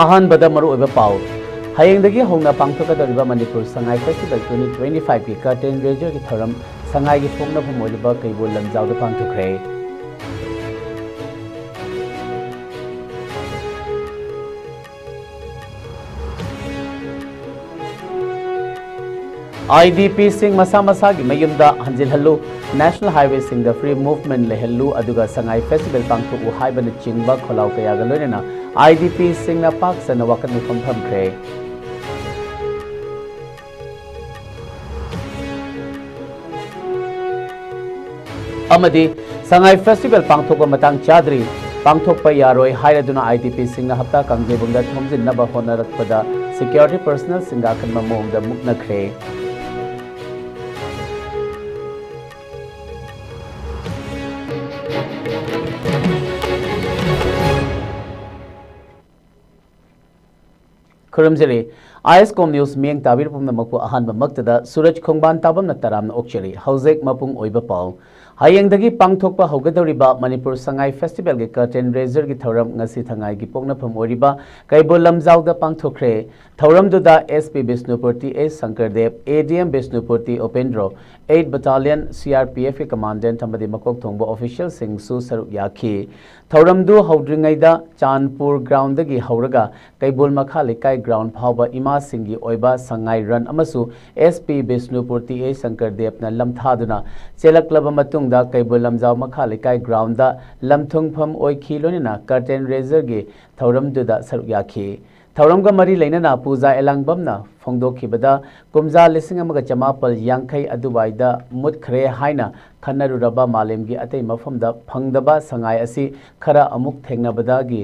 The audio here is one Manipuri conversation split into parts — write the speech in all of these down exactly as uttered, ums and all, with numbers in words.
ꯑꯍꯥꯟꯕꯗ ꯃꯔꯨꯑꯣꯏꯕ ꯄꯥꯎ꯫ ꯍꯌꯦꯡꯗꯒꯤ ꯍꯧꯅ ꯄꯥꯡꯊꯣꯛꯀꯗꯧꯔꯤꯕ Manipur Sangai festival twenty twenty-five ꯀꯤ curtain raiser ꯒꯤ ꯊꯧꯔꯝ ꯁꯉꯥꯏꯒꯤ ꯄꯣꯛꯅꯐꯝ ꯑꯣꯏꯔꯤꯕ ꯀꯩꯕꯨꯜ ꯂꯝꯖꯥꯎꯗ ꯄꯥꯡꯊꯣꯛꯈ꯭ꯔꯦ꯫ IDPꯁꯤꯡ ꯃꯁꯥ ꯃꯁꯥꯒꯤ ꯃꯌꯨꯝꯗ ꯍꯟꯖꯤꯜꯍꯜꯂꯨ, National Highwayꯁꯤꯡꯗ free movement ꯂꯩꯍꯜꯂꯨ, ꯑꯗꯨꯒ ꯁꯉꯥꯏ ꯐꯦꯁꯇꯤꯚꯦꯜ ꯄꯥꯡꯊꯣꯛꯎ ꯍꯥꯏꯕꯅꯆꯤꯡꯕ ꯈꯣꯜꯂꯥꯎ ꯀꯌꯥꯒ ꯂꯣꯏꯅꯅ IDPꯁꯤꯡꯅ ꯄꯥꯛ ꯁꯟꯅ ꯋꯥꯀꯠ ꯃꯤꯐꯝ ꯐꯝꯈ꯭ꯔꯦ꯫ ꯑꯃꯗꯤ ꯁꯉꯥꯏ ꯐꯦꯁꯇꯤꯚꯦꯜ ꯄꯥꯡꯊꯣꯛꯄ ꯃꯇꯥꯡ ꯆꯥꯗ꯭ꯔꯤ, ꯄꯥꯡꯊꯣꯛꯄ ꯌꯥꯔꯣꯏ ꯍꯥꯏꯔꯗꯨꯅ IDPꯁꯤꯡꯅ ꯍꯞꯇꯥ ꯀꯥꯡꯖꯩꯕꯨꯡꯗ ꯊꯣꯝꯖꯤꯟꯅꯕ ꯍꯣꯠꯅꯔꯛꯄꯗ security personnelꯁꯤꯡꯒ ꯑꯀꯟꯕ ꯃꯑꯣꯡꯗ ꯃꯨꯛꯅꯈ꯭ꯔꯦ꯫ ꯈꯨꯔꯨꯝꯖꯔꯤ꯫ ISCOM News ꯃꯤꯠꯌꯦꯡ ꯇꯥꯕꯤꯔꯤꯕ ꯄꯨꯝꯅꯃꯛꯄꯨ ꯑꯍꯥꯟꯕꯃꯛꯇꯗ ꯁꯨꯔꯖ ꯈꯣꯡꯕꯥꯟ ꯇꯥꯕꯝꯅ ꯇꯔꯥꯝꯅ ꯑꯣꯛꯆꯔꯤ꯫ ꯍꯧꯖꯤꯛ ꯃꯄꯨꯡ ꯑꯣꯏꯕ ꯄꯥꯎ꯫ ꯍꯌꯦꯡꯗꯒꯤ ꯄꯥꯡꯊꯣꯛꯄ ꯍꯧꯒꯗꯧꯔꯤꯕ ꯃꯅꯤꯄꯨꯔ ꯁꯉꯥꯏ ꯐꯦꯁꯇꯤꯚꯦꯜꯒꯤ curtain raiserꯒꯤ ꯊꯧꯔꯝ ꯉꯁꯤ ꯁꯉꯥꯏꯒꯤ ꯄꯣꯛꯅꯐꯝ ꯑꯣꯏꯔꯤꯕ ꯀꯩꯕꯨꯜ ꯂꯝꯖꯥꯎꯗ ꯄꯥꯡꯊꯣꯛꯈ꯭ꯔꯦ꯫ ꯊꯧꯔꯝꯗꯨꯗ SP Bishnupur TA ꯁꯪꯀꯔꯗꯦꯕ, ADM Bishnupur T ꯎꯄꯦꯟꯗ꯭ꯔꯣ, eight Battalion CRPFꯀꯤ commandant ꯑꯃꯗꯤ ꯃꯀꯣꯛ ꯊꯣꯡꯕ officialꯁꯤꯡꯁꯨ ꯁꯔꯨꯛ ꯌꯥꯈꯤ꯫ ꯊꯧꯔꯝꯗꯨ ꯍꯧꯗ꯭ꯔꯤꯉꯩꯗ ꯆꯥꯟꯄꯨꯔ groundꯗꯒꯤ ꯍꯧꯔꯒ ꯀꯩꯕꯨꯜ ꯃꯈꯥ ꯂꯩꯀꯥꯏ ground ꯐꯥꯎꯕ ꯏꯃꯥꯁꯤꯡꯒꯤ ꯑꯣꯏꯕ ꯁꯉꯥꯏ run ꯑꯃꯁꯨ SP ꯕꯤꯁꯅꯨꯄꯨꯔ TA ꯁꯪꯀꯔꯗꯦꯕꯅ ꯂꯝꯊꯥꯗꯨꯅ ꯆꯦꯜꯂꯛꯂꯕ ꯃꯇꯨꯡꯗ ꯀꯩꯕꯨꯜ ꯂꯝꯖꯥꯎ ꯃꯈꯥ ꯂꯩꯀꯥꯏ groundꯗ ꯂꯝꯊꯨꯡꯐꯝ ꯑꯣꯏꯈꯤ, ꯂꯣꯏꯅꯅ curtain raiserꯒꯤ ꯊꯧꯔꯝꯗꯨꯗ ꯁꯔꯨꯛ ꯌꯥꯈꯤ꯫ ꯊꯧꯔꯝꯒ ꯃꯔꯤ ꯂꯩꯅꯅ ꯄꯨꯖꯥ ꯑꯦꯂꯥꯡꯕꯝꯅ ꯐꯣꯡꯗꯣꯛꯈꯤꯕꯗ, ꯀꯨꯝꯖꯥ ꯂꯤꯁꯤꯡ ꯑꯃꯒ ꯆꯃꯥꯄꯜ ꯌꯥꯡꯈꯩ ꯑꯗꯨꯋꯥꯏꯗ ꯃꯨꯠꯈ꯭ꯔꯦ ꯍꯥꯏꯅ ꯈꯟꯅꯔꯨꯔꯕ ꯃꯥꯂꯦꯝꯒꯤ ꯑꯇꯩ ꯃꯐꯝꯗ ꯐꯪꯗꯕ ꯁꯉꯥꯏ ꯑꯁꯤ ꯈꯔ ꯑꯃꯨꯛ ꯊꯦꯡꯅꯕꯗꯒꯤ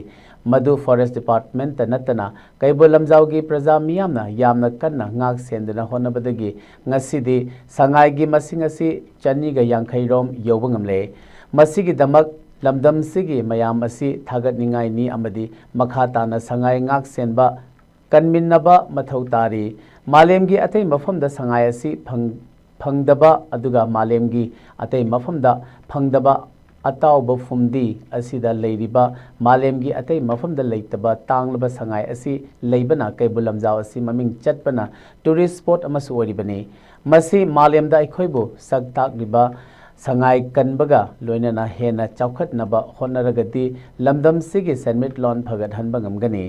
ꯃꯗꯨ forest departmentꯇ ꯅꯠꯇꯅ ꯀꯩꯕꯨꯜ ꯂꯝꯖꯥꯎꯒꯤ ꯄ꯭ꯔꯖꯥ ꯃꯤꯌꯥꯝꯅ ꯌꯥꯝꯅ ꯀꯟꯅ ꯉꯥꯛ ꯁꯦꯟꯗꯨꯅ ꯍꯣꯠꯅꯕꯗꯒꯤ ꯉꯁꯤꯗꯤ ꯁꯉꯥꯏꯒꯤ ꯃꯁꯤꯡ ꯑꯁꯤ ꯆꯅꯤꯒ ꯌꯥꯡꯈꯩ ꯔꯣꯝ ꯌꯧꯕ ꯉꯝꯂꯦ꯫ ꯃꯁꯤꯒꯤꯗꯃꯛ ꯂꯝꯗꯝꯁꯤꯒꯤ ꯃꯌꯥꯝ ꯑꯁꯤ ꯊꯥꯒꯠꯅꯤꯡꯉꯥꯏꯅꯤ ꯑꯃꯗꯤ ꯃꯈꯥ ꯇꯥꯅ ꯁꯉꯥꯏ ꯉꯥꯛ ꯁꯦꯟꯕ ꯀꯟꯃꯤꯟꯅꯕ ꯃꯊꯧ ꯇꯥꯔꯤ꯫ ꯃꯥꯂꯦꯝꯒꯤ ꯑꯇꯩ ꯃꯐꯝꯗ ꯁꯉꯥꯏ ꯑꯁꯤ ꯐꯪ-, ꯐꯪꯗꯕ, ꯑꯗꯨꯒ ꯃꯥꯂꯦꯝꯒꯤ ꯑꯇꯩ ꯃꯐꯝꯗ ꯐꯪꯗꯕ ꯑꯇꯥꯎꯕ ꯐꯨꯝꯗꯤ ꯑꯁꯤꯗ ꯂꯩꯔꯤꯕ ꯃꯥꯂꯦꯝꯒꯤ ꯑꯇꯩ ꯃꯐꯝꯗ ꯂꯩꯇꯕ ꯇꯥꯡꯂꯕ ꯁꯉꯥꯏ ꯑꯁꯤ ꯂꯩꯕꯅ ꯀꯩꯕꯨꯜ ꯂꯝꯖꯥꯎ ꯑꯁꯤ ꯃꯃꯤꯡ ꯆꯠꯄꯅ tourist spot ꯑꯃꯁꯨ ꯑꯣꯏꯔꯤꯕꯅꯤ꯫ ꯃꯁꯤ ꯃꯥꯂꯦꯝꯗ ꯑꯩꯈꯣꯏꯕꯨ ꯁꯛ ꯇꯥꯛꯂꯤꯕ ꯁꯉꯥꯏ ꯀꯟꯕꯒ ꯂꯣꯏꯅꯅ ꯍꯦꯟꯅ ꯆꯥꯎꯈꯠꯅꯕ ꯍꯣꯠꯅꯔꯒꯗꯤ ꯂꯝꯗꯝꯁꯤꯒꯤ ꯁꯦꯟꯃꯤꯠꯂꯣꯟ ꯐꯒꯠꯍꯟꯕ ꯉꯝꯒꯅꯤ꯫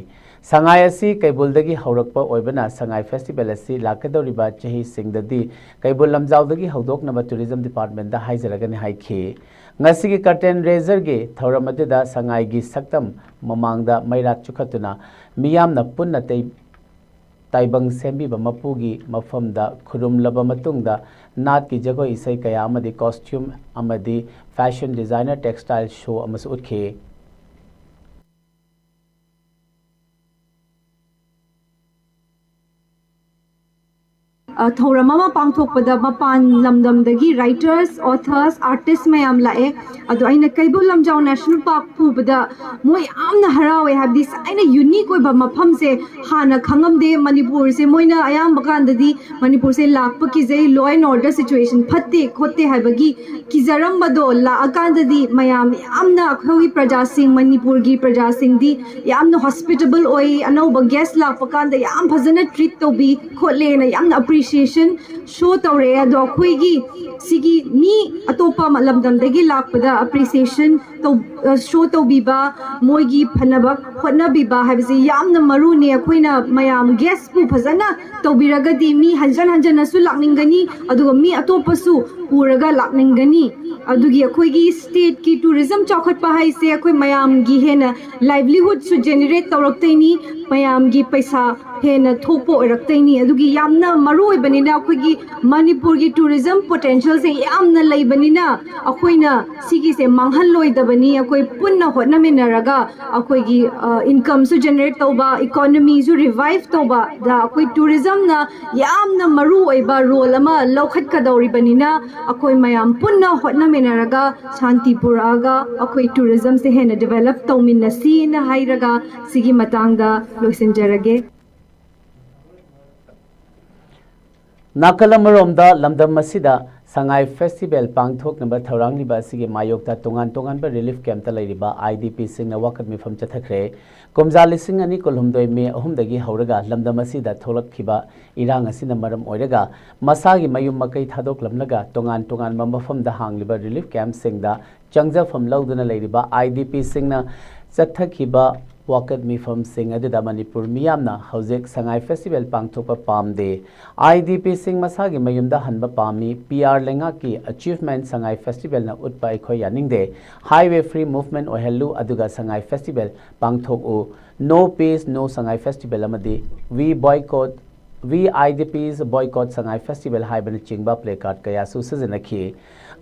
ꯁꯉꯥꯏ ꯑꯁꯤ ꯀꯩꯕꯨꯜꯗꯒꯤ ꯍꯧꯔꯛꯄ ꯑꯣꯏꯕꯅ ꯁꯉꯥꯏ festival ꯑꯁꯤ ꯂꯥꯛꯀꯗꯧꯔꯤꯕ ꯆꯍꯤꯁꯤꯡꯗꯗꯤ ꯀꯩꯕꯨꯜ ꯂꯝꯖꯥꯎꯗꯒꯤ ꯍꯧꯗꯣꯛꯅꯕ tourism departmentꯗ ꯍꯥꯏꯖꯔꯒꯅꯤ ꯍꯥꯏꯈꯤ꯫ ꯉꯁꯤꯒꯤ curtain raiserꯒꯤ ꯊꯧꯔꯝ ꯑꯗꯨꯗ ꯁꯉꯥꯏꯒꯤ ꯁꯛꯇꯝ ꯃꯃꯥꯡꯗ ꯃꯩꯔꯥ ꯆꯨꯈꯠꯇꯨꯅ ꯃꯤꯌꯥꯝꯅ ꯄꯨꯟꯅ ꯇꯩ-, ꯇꯥꯏꯕꯪ ꯁꯦꯝꯕꯤꯕ ꯃꯄꯨꯒꯤ ꯃꯐꯝꯗ ꯈꯨꯔꯨꯝꯂꯕ ꯃꯇꯨꯡꯗ ꯅꯥꯠꯀꯤ ꯖꯒꯣꯏ ꯏꯁꯩ ꯀꯌꯥ ꯑꯃꯗꯤ costume ꯑꯃꯗꯤ fashion designer textile show ꯑꯃꯁꯨ ꯎꯠꯈꯤ꯫ ꯑ, ꯊꯧꯔꯝ ꯑꯃ ꯄꯥꯡꯊꯣꯛꯄꯗ ꯃꯄꯥꯟ ꯂꯝꯗꯝꯗꯒꯤ writers, authors, artist ꯃꯌꯥꯝ ꯂꯥꯛꯑꯦ꯫ ꯑꯗꯣ ꯑꯩꯅ ꯀꯩꯕꯨꯜ ꯂꯝꯖꯥꯎ National Park ꯄꯨꯕꯗ ꯃꯣꯏ ꯌꯥꯝꯅ ꯍꯔꯥꯎꯋꯦ, ꯍꯥꯏꯕꯗꯤ ꯁꯨꯃꯥꯏꯅ unique ꯑꯣꯏꯕ ꯃꯐꯝꯁꯦ ꯍꯥꯟꯅ ꯈꯪꯉꯝꯗꯦ꯫ ꯃꯅꯤꯄꯨꯔꯁꯦ ꯃꯣꯏꯅ ꯑꯌꯥꯝꯕ ꯀꯥꯟꯗꯗꯤ ꯃꯅꯤꯄꯨꯔꯁꯦ ꯂꯥꯛꯄ ꯀꯤꯖꯩ, law and order situation ꯐꯠꯇꯦ ꯈꯣꯠꯇꯦ ꯍꯥꯏꯕꯒꯤ ꯀꯤꯖꯔꯝꯕꯗꯣ ꯂꯥꯛꯑꯀꯥꯟꯗꯗꯤ ꯃꯌꯥꯝ ꯌꯥꯝꯅ, ꯑꯩꯈꯣꯏꯒꯤ ꯄ꯭ꯔꯖꯥꯁꯤꯡ, ꯃꯅꯤꯄꯨꯔꯒꯤ ꯄ꯭ꯔꯖꯥꯁꯤꯡꯗꯤ ꯌꯥꯝꯅ hospitable ꯑꯣꯏ, ꯑꯅꯧꯕ guest ꯂꯥꯛꯄ ꯀꯥꯟꯗ ꯌꯥꯝ ꯐꯖꯅ treat ꯇꯧꯕꯤ ꯈꯣꯠꯂꯦꯅ ꯌꯥꯝꯅ appreciation show ꯇꯧꯔꯛꯑꯦ꯫ ꯑꯗꯣ ꯑꯩꯈꯣꯏꯒꯤ ꯁꯤꯒꯤ ꯃꯤ ꯑꯇꯣꯞꯄ ꯂꯝꯗꯝꯗꯒꯤ ꯂꯥꯛꯄꯗ appreciation ꯇꯧ-, show ꯇꯧꯕꯤꯕ, ꯃꯣꯏꯒꯤ ꯐꯅꯕ ꯍꯣꯠꯅꯕꯤꯕ ꯍꯥꯏꯕꯁꯤ ꯌꯥꯝꯅ ꯃꯔꯨꯅꯤ꯫ ꯑꯩꯈꯣꯏꯅ ꯃꯌꯥꯝ guestꯄꯨ ꯐꯖꯅ ꯇꯧꯕꯤꯔꯒꯗꯤ ꯃꯤ ꯍꯟꯖꯟ ꯍꯟꯖꯟꯅꯁꯨ ꯂꯥꯛꯅꯤꯡꯒꯅꯤ, ꯑꯗꯨꯒ ꯃꯤ ꯑꯇꯣꯞꯄꯁꯨ ꯄꯨꯔꯒ ꯂꯥꯛꯅꯤꯡꯒꯅꯤ꯫ ꯑꯗꯨꯒꯤ ꯑꯩꯈꯣꯏꯒꯤ stateꯀꯤ tourism ꯆꯥꯎꯈꯠꯄ ꯍꯥꯏꯁꯦ ꯑꯩꯈꯣꯏ ꯃꯌꯥꯝꯒꯤ ꯍꯦꯟꯅ livelihoodꯁꯨ generate ꯇꯧꯔꯛꯇꯣꯏꯅꯤ, ꯃꯌꯥꯝꯒꯤ ꯄꯩꯁꯥ ꯍꯦꯟꯅ ꯊꯣꯛꯄ ꯑꯣꯏꯔꯛꯇꯣꯏꯅꯤ꯫ ꯑꯗꯨꯒꯤ ꯌꯥꯝꯅ ꯃꯔꯨ ꯑꯣꯏꯕꯅꯤꯅ ꯑꯩꯈꯣꯏꯒꯤ ꯃꯅꯤꯄꯨꯔꯒꯤ tourism potentialꯁꯦ ꯌꯥꯝꯅ ꯂꯩꯕꯅꯤꯅ ꯑꯩꯈꯣꯏꯅ ꯁꯤꯒꯤꯁꯦ ꯃꯥꯡꯍꯜꯂꯣꯏꯗꯕꯅꯤ꯫ ꯑꯩꯈꯣꯏ ꯄꯨꯟꯅ ꯍꯣꯠꯅꯃꯤꯟꯅꯔꯒ ꯑꯩꯈꯣꯏꯒꯤ, ꯑ, incomeꯁꯨ generate ꯇꯧꯕ, economyꯁꯨ revive ꯇꯧꯕꯗ ꯑꯩꯈꯣꯏ tourismꯅ ꯌꯥꯝꯅ ꯃꯔꯨ ꯑꯣꯏꯕ role ꯑꯃ ꯂꯧꯈꯠꯀꯗꯧꯔꯤꯕꯅꯤꯅ ꯑꯩꯈꯣꯏ ꯃꯌꯥꯝ ꯄꯨꯟꯅ ꯍꯣꯠꯅꯃꯤꯟꯅꯔꯒ ꯁꯥꯟꯇꯤ ꯄꯨꯔꯛꯑꯒ ꯑꯩꯈꯣꯏ tourismꯁꯦ ꯍꯦꯟꯅ develop ꯇꯧꯃꯤꯟꯅꯁꯤꯅ ꯍꯥꯏꯔꯒ ꯁꯤꯒꯤ ꯃꯇꯥꯡꯗ ꯂꯣꯏꯁꯤꯟꯖꯔꯒꯦ꯫ ꯅꯥꯀꯜ ꯑꯃꯔꯣꯝꯗ ꯂꯝꯗꯝ ꯑꯁꯤꯗ ꯁꯉꯥꯏ ꯐꯦꯁꯇꯤꯚꯦꯜ ꯄꯥꯡꯊꯣꯛꯅꯕ ꯊꯧꯔꯥꯡꯂꯤꯕ ꯑꯁꯤꯒꯤ ꯃꯥꯌꯣꯛꯇ ꯇꯣꯉꯥꯟ ꯇꯣꯉꯥꯟꯕ ꯔꯤꯂꯤꯐ ꯀꯦꯝꯞꯇ ꯂꯩꯔꯤꯕ ꯑꯥꯏ ꯗꯤ ꯄꯤꯁꯤꯡꯅ ꯋꯥꯀꯠ ꯃꯤꯐꯝ ꯆꯠꯊꯈ꯭ꯔꯦ꯫ ꯀꯨꯝꯖꯥ ꯂꯤꯁꯤꯡ ꯑꯅꯤ ꯀꯨꯟꯍꯨꯝꯗꯣꯏ ꯃꯦ ꯑꯍꯨꯝꯗꯒꯤ ꯍꯧꯔꯒ ꯂꯝꯗꯝ ꯑꯁꯤꯗ ꯊꯣꯛꯂꯛꯈꯤꯕ ꯏꯔꯥꯡ ꯑꯁꯤꯅ ꯃꯔꯝ ꯑꯣꯏꯔꯒ ꯃꯁꯥꯒꯤ ꯃꯌꯨꯝ ꯃꯀꯩ ꯊꯥꯗꯣꯛꯂꯝꯂꯒ ꯇꯣꯉꯥꯟ ꯇꯣꯉꯥꯟꯕ ꯃꯐꯝꯗ ꯍꯥꯡꯂꯤꯕ ꯔꯤꯂꯤꯐ ꯀꯦꯝꯞꯁꯤꯡꯗ ꯆꯪꯖꯐꯝ ꯂꯧꯗꯨꯅ ꯂꯩꯔꯤꯕ ꯑꯥꯏ ꯗꯤ ꯄꯤꯁꯤꯡꯅ ꯆꯠꯊꯈꯤꯕ ꯋꯥꯀꯠ ꯃꯤꯐꯝꯁꯤꯡ ꯑꯗꯨꯗ ꯃꯅꯤꯄꯨꯔ ꯃꯤꯌꯥꯝꯅ ꯍꯧꯖꯤꯛ ꯁꯉꯥꯏ ꯐꯦꯁꯇꯤꯚꯦꯜ ꯄꯥꯡꯊꯣꯛꯄ ꯄꯥꯝꯗꯦ, ꯑꯥꯏ ꯗꯤ ꯄꯤꯁꯤꯡ ꯃꯁꯥꯒꯤ ꯃꯌꯨꯝꯗ ꯍꯟꯕ ꯄꯥꯝꯃꯤ, ꯄꯤ ꯑꯥꯔ ꯂꯩꯉꯥꯛꯀꯤ ꯑꯆꯤꯚꯃꯦꯟꯠ ꯁꯉꯥꯏ ꯐꯦꯁꯇꯤꯚꯦꯜꯅ ꯎꯠꯄ ꯑꯩꯈꯣꯏ ꯌꯥꯅꯤꯡꯗꯦ, ꯍꯥꯏꯋꯦ ꯐ꯭ꯔꯤ ꯃꯨꯚꯃꯦꯟꯠ ꯑꯣꯏꯍꯜꯂꯨ ꯑꯗꯨꯒ ꯁꯉꯥꯏ ꯐꯦꯁꯇꯤꯚꯦꯜ ꯄꯥꯡꯊꯣꯛꯎ, no peace no Sangai festival ꯑꯃꯗꯤ we boycott, we I D Ps boycott Sangai festival ꯍꯥꯏꯕꯅꯆꯤꯡꯕ ꯄ꯭ꯂꯦ ꯀꯥꯔꯗ ꯀꯌꯥꯁꯨ ꯁꯤꯖꯤꯟꯅꯈꯤ꯫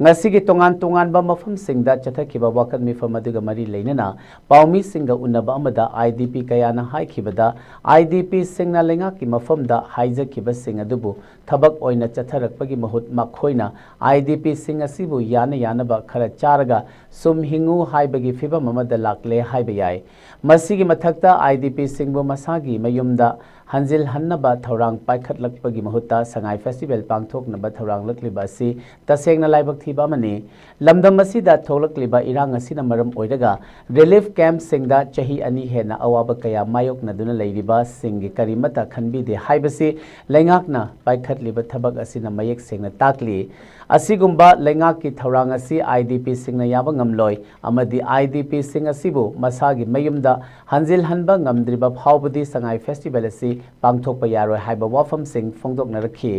ꯉꯁꯤꯒꯤ ꯇꯣꯉꯥꯟ ꯇꯣꯉꯥꯟꯕ ꯃꯐꯝꯁꯤꯡꯗ ꯆꯠꯊꯈꯤꯕ ꯋꯥꯀꯠ ꯃꯤꯐꯝ ꯑꯗꯨꯒ ꯃꯔꯤ ꯂꯩꯅꯅ ꯄꯥꯎꯃꯤꯁꯤꯡꯒ ꯎꯅꯕ ꯑꯃꯗ ꯑꯥꯏ ꯗꯤ ꯄꯤ ꯀꯌꯥꯅ ꯍꯥꯏꯈꯤꯕꯗ, ꯑꯥꯏ ꯗꯤ ꯄꯤꯁꯤꯡꯅ ꯂꯩꯉꯥꯛꯀꯤ ꯃꯐꯝꯗ ꯍꯥꯏꯖꯈꯤꯕꯁꯤꯡ ꯑꯗꯨꯕꯨ ꯊꯕꯛ ꯑꯣꯏꯅ ꯆꯠꯊꯔꯛꯄꯒꯤ ꯃꯍꯨꯠ ꯃꯈꯣꯏꯅ ꯑꯥꯏ ꯗꯤ ꯄꯤꯁꯤꯡ ꯑꯁꯤꯕꯨ ꯌꯥꯅ ꯌꯥꯅꯕ ꯈꯔ ꯆꯥꯔꯒ ꯁꯨꯝ ꯍꯤꯡꯉꯨ ꯍꯥꯏꯕꯒꯤ ꯐꯤꯚꯝ ꯑꯃꯗ ꯂꯥꯛꯂꯦ ꯍꯥꯏꯕ ꯌꯥꯏ꯫ ꯃꯁꯤꯒꯤ ꯃꯊꯛꯇ ꯑꯥꯏ ꯗꯤ ꯄꯤꯁꯤꯡꯕꯨ ꯃꯁꯥꯒꯤ ꯃꯌꯨꯝꯗ ꯍꯟꯖꯤꯜꯍꯟꯅꯕ ꯊꯧꯔꯥꯡ ꯄꯥꯏꯈꯠꯂꯛꯄꯒꯤ ꯃꯍꯨꯠꯇ ꯁꯉꯥꯏ ꯐꯦꯁꯇꯤꯚꯦꯜ ꯄꯥꯡꯊꯣꯛꯅꯕ ꯊꯧꯔꯥꯡꯂꯛꯂꯤꯕ ꯑꯁꯤ ꯇꯁꯦꯡꯅ ꯂꯥꯏꯕꯛ ꯊꯤꯕ ꯑꯃꯅꯤ꯫ ꯂꯝꯗꯝ ꯑꯁꯤꯗ ꯊꯣꯛꯂꯛꯂꯤꯕ ꯏꯔꯥꯡ ꯑꯁꯤꯅ ꯃꯔꯝ ꯑꯣꯏꯔꯒ ꯔꯤꯂꯤꯐ ꯀꯦꯝꯞꯁꯤꯡꯗ ꯆꯍꯤ ꯑꯅꯤ ꯍꯦꯟꯅ ꯑꯋꯥꯕ ꯀꯌꯥ ꯃꯥꯌꯣꯛꯅꯗꯨꯅ ꯂꯩꯔꯤꯕꯁꯤꯡꯒꯤ ꯀꯔꯤꯃꯠꯇ ꯈꯟꯕꯤꯗꯦ ꯍꯥꯏꯕꯁꯤ ꯂꯩꯉꯥꯛꯅ ꯄꯥꯏꯈꯠꯂꯤꯕ ꯊꯕꯛ ꯑꯁꯤꯅ ꯃꯌꯦꯛ ꯁꯦꯡꯅ ꯇꯥꯛꯂꯤ꯫ ꯑꯁꯤꯒꯨꯝꯕ ꯂꯩꯉꯥꯛꯀꯤ ꯊꯧꯔꯥꯡ ꯑꯁꯤ ꯑꯥꯏ ꯗꯤ ꯄꯤꯁꯤꯡꯅ ꯌꯥꯕ ꯉꯝꯂꯣꯏ ꯑꯃꯗꯤ ꯑꯥꯏ ꯗꯤ ꯄꯤꯁꯤꯡ ꯑꯁꯤꯕꯨ ꯃꯁꯥꯒꯤ ꯃꯌꯨꯝꯗ ꯍꯟꯖꯤꯜꯍꯟꯕ ꯉꯝꯗ꯭ꯔꯤꯕ ꯐꯥꯎꯕꯗꯤ ꯁꯉꯥꯏ ꯐꯦꯁꯇꯤꯚꯦꯜ ꯑꯁꯤ ꯄꯥꯡꯊꯣꯛꯄ ꯌꯥꯔꯣꯏ ꯍꯥꯏꯕ ꯋꯥꯐꯝꯁꯤꯡ ꯐꯣꯡꯗꯣꯛꯅꯔꯛꯈꯤ꯫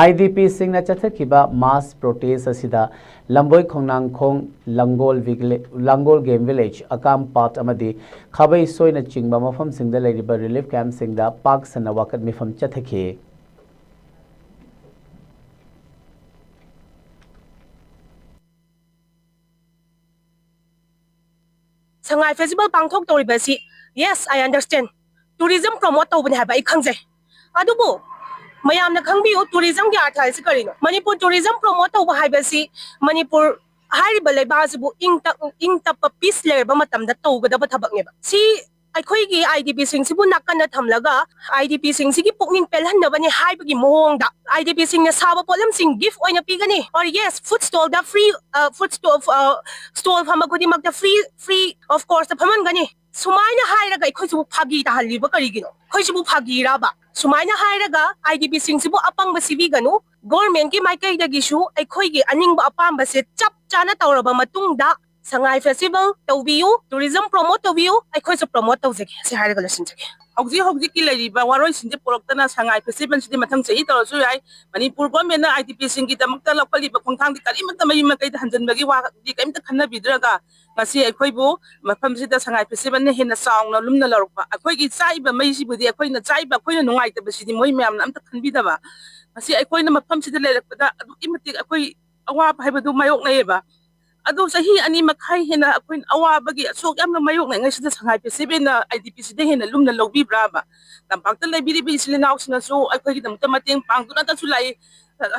ꯑꯥꯏ ꯗꯤ ꯄꯤꯁꯤꯡꯅ ꯆꯠꯊꯈꯤꯕ ꯃꯥꯁ ꯄ꯭ꯔꯣꯇꯦꯁ ꯑꯁꯤꯗ ꯂꯝꯕꯣꯏ ꯈꯣꯡꯅꯥꯡꯈꯣꯡ, ꯂꯥꯡꯒꯣꯜ ꯚꯤꯂꯦ-, ꯂꯥꯡꯒꯣꯜ ꯒꯦꯝ ꯚꯤꯂꯦꯖ, ꯑꯀꯥꯝ ꯄꯥꯠ ꯑꯃꯗꯤ ꯈꯥꯕꯩ ꯁꯣꯏꯅꯆꯤꯡꯕ ꯃꯐꯝꯁꯤꯡꯗ ꯂꯩꯔꯤꯕ ꯔꯤꯂꯤꯐ ꯀꯦꯝꯞꯁꯤꯡꯗ ꯄꯥꯛ ꯁꯟꯅ ꯋꯥꯀꯠ ꯃꯤꯐꯝ ꯆꯠꯊꯈꯤ꯫ ꯁꯉꯥꯏ ꯐꯦꯁꯇꯤꯚꯦꯜ ꯄꯥꯡꯊꯣꯛꯇꯧꯔꯤꯕ ꯑꯁꯤ, yes, I understand, tourism promote ꯇꯧꯕꯅꯦ ꯍꯥꯏꯕ ꯑꯩ ꯈꯪꯖꯩ꯫ ꯑꯗꯨꯕꯨ ꯃꯌꯥꯝꯅ ꯈꯪꯕꯤꯌꯨ, ꯇꯨꯔꯤꯖꯝꯒꯤ ꯑꯥꯔꯊ ꯍꯥꯏꯁꯤ ꯀꯔꯤꯅꯣ? ꯃꯅꯤꯄꯨꯔ ꯇꯨꯔꯤꯖꯝ ꯄ꯭ꯔꯣꯃꯣꯠ ꯇꯧꯕ ꯍꯥꯏꯕꯁꯤ ꯃꯅꯤꯄꯨꯔ ꯍꯥꯏꯔꯤꯕ ꯂꯩꯕꯥꯛ ꯑꯁꯤꯕꯨ ꯏꯪ ꯇꯞ-, ꯏꯪ ꯇꯞꯄ, ꯄꯤꯁ ꯂꯩꯔꯕ ꯃꯇꯝꯗ ꯇꯧꯒꯗꯕ ꯊꯕꯛꯅꯦꯕ꯫ ꯁꯤ ꯑꯩꯈꯣꯏꯒꯤ IDPꯁꯤꯡꯁꯤꯕꯨ ꯅꯥꯀꯟꯗ ꯊꯝꯂꯒ IDPꯁꯤꯡꯁꯤꯒꯤ ꯄꯨꯛꯅꯤꯡ ꯄꯦꯜꯍꯟꯅꯕꯅꯤ ꯍꯥꯏꯕꯒꯤ ꯃꯑꯣꯡꯗ IDPꯁꯤꯡꯅ ꯁꯥꯕ ꯄꯣꯠꯂꯝꯁꯤꯡ gift ꯑꯣꯏꯅ ꯄꯤꯒꯅꯤ, or yes, food stallꯗ free, food stall stall ꯐꯝꯕ ꯈꯨꯗꯤꯡꯃꯛꯇ free, free of cost ꯐꯝꯍꯟꯒꯅꯤ꯫ ꯁꯨꯃꯥꯏꯅ ꯍꯥꯏꯔꯒ ꯑꯩꯈꯣꯏꯁꯤꯕꯨ ꯐꯥꯒꯤ ꯇꯥꯍꯜꯂꯤꯕ ꯀꯔꯤꯒꯤꯅꯣ? ꯑꯩꯈꯣꯏꯁꯤꯕꯨ ꯐꯥꯒꯤꯔꯕ? ꯁꯨꯃꯥꯏꯅ ꯍꯥꯏꯔꯒ IDPꯁꯤꯡꯁꯤꯕꯨ ꯑꯄꯪꯕ ꯁꯤꯕꯤꯒꯅꯨ꯫ Governmentꯀꯤ ꯃꯥꯏꯀꯩꯗꯒꯤꯁꯨ ꯑꯩꯈꯣꯏꯒꯤ ꯑꯅꯤꯡꯕ ꯑꯄꯥꯝꯕꯁꯦ ꯆꯞ ꯆꯥꯅ ꯇꯧꯔꯕ ꯃꯇꯨꯡꯗ ꯁꯉꯥꯏ festival ꯇꯧꯕꯤꯌꯨ, tourism promote ꯇꯧꯕꯤꯌꯨ, ꯑꯩꯈꯣꯏꯁꯨ promote ꯇꯧꯖꯒꯦ꯫ ꯁꯤ ꯍꯥꯏꯔꯒ ꯂꯣꯏꯁꯤꯟꯖꯒꯦ꯫ ꯍꯧꯖꯤꯛ ꯍꯧꯖꯤꯛꯀꯤ ꯂꯩꯔꯤꯕ ꯋꯥꯔꯣꯏꯁꯤꯟꯁꯦ ꯄꯨꯔꯛꯇꯅ ꯁꯉꯥꯏ festivalꯁꯤꯗꯤ ꯃꯊꯪ ꯆꯍꯤ ꯇꯧꯔꯁꯨ ꯌꯥꯏ꯫ ꯃꯅꯤꯄꯨꯔ governmentꯅ IDPꯁꯤꯡꯒꯤꯗꯃꯛꯇ ꯂꯧꯈꯠꯂꯤꯕ ꯈꯣꯡꯊꯥꯡꯗꯤ ꯀꯔꯤꯃꯠꯇ ꯃꯌꯨꯝ ꯃꯀꯩꯗ ꯍꯟꯖꯤꯟꯕꯒꯤ ꯋꯥꯗꯤ ꯀꯔꯤꯝꯇ ꯈꯟꯅꯕꯤꯗ꯭ꯔꯒ ꯉꯁꯤ ꯑꯩꯈꯣꯏꯕꯨ ꯃꯐꯝꯁꯤꯗ ꯁꯉꯥꯏ festivalꯅ ꯍꯦꯟꯅ ꯆꯥꯎꯅ ꯂꯨꯝꯅ ꯂꯧꯔꯛꯄ꯫ ꯑꯩꯈꯣꯏꯒꯤ ꯆꯥꯛꯏꯕ ꯃꯩꯁꯤꯕꯨꯗꯤ ꯑꯩꯈꯣꯏꯅ ꯆꯥꯛꯏꯕ ꯑꯩꯈꯣꯏꯅ ꯅꯨꯡꯉꯥꯏꯇꯕꯁꯤꯗꯤ ꯃꯣꯏ ꯃꯌꯥꯝꯅ ꯑꯝꯇ ꯈꯟꯕꯤꯗꯕ꯫ ꯉꯁꯤ ꯑꯩꯈꯣꯏꯅ ꯃꯐꯝꯁꯤꯗ ꯂꯩꯔꯛꯄꯗ ꯑꯗꯨꯛꯀꯤ ꯃꯇꯤꯛ ꯑꯩꯈꯣꯏ ꯑꯋꯥꯕ ꯍꯥꯏꯕꯗꯨ ꯃꯥꯌꯣꯛꯅꯩꯌꯦꯕ꯫ ꯑꯗꯨ ꯆꯍꯤ ꯑꯅꯤ ꯃꯈꯥꯏ ꯍꯦꯟꯅ ꯑꯩꯈꯣꯏ ꯑꯋꯥꯕꯒꯤ ꯑꯁꯣꯛ ꯌꯥꯝꯅ ꯃꯥꯌꯣꯛꯅꯔꯤꯉꯩꯁꯤꯗ ꯁꯉꯥꯏ festivalꯅ IDPꯁꯤꯗ ꯍꯦꯟꯅ ꯂꯨꯝꯅ ꯂꯧꯕꯤꯕ꯭ꯔꯥꯕ? ꯇꯝꯄꯥꯛꯇ ꯂꯩꯕꯤꯔꯤꯕ ꯏꯆꯤꯜ ꯏꯅꯥꯎꯁꯤꯡꯅꯁꯨ ꯑꯩꯈꯣꯏꯒꯤꯗꯃꯛꯇ ꯃꯇꯦꯡ ꯄꯥꯡꯗꯨꯅꯇꯁꯨ ꯂꯥꯛꯏ꯫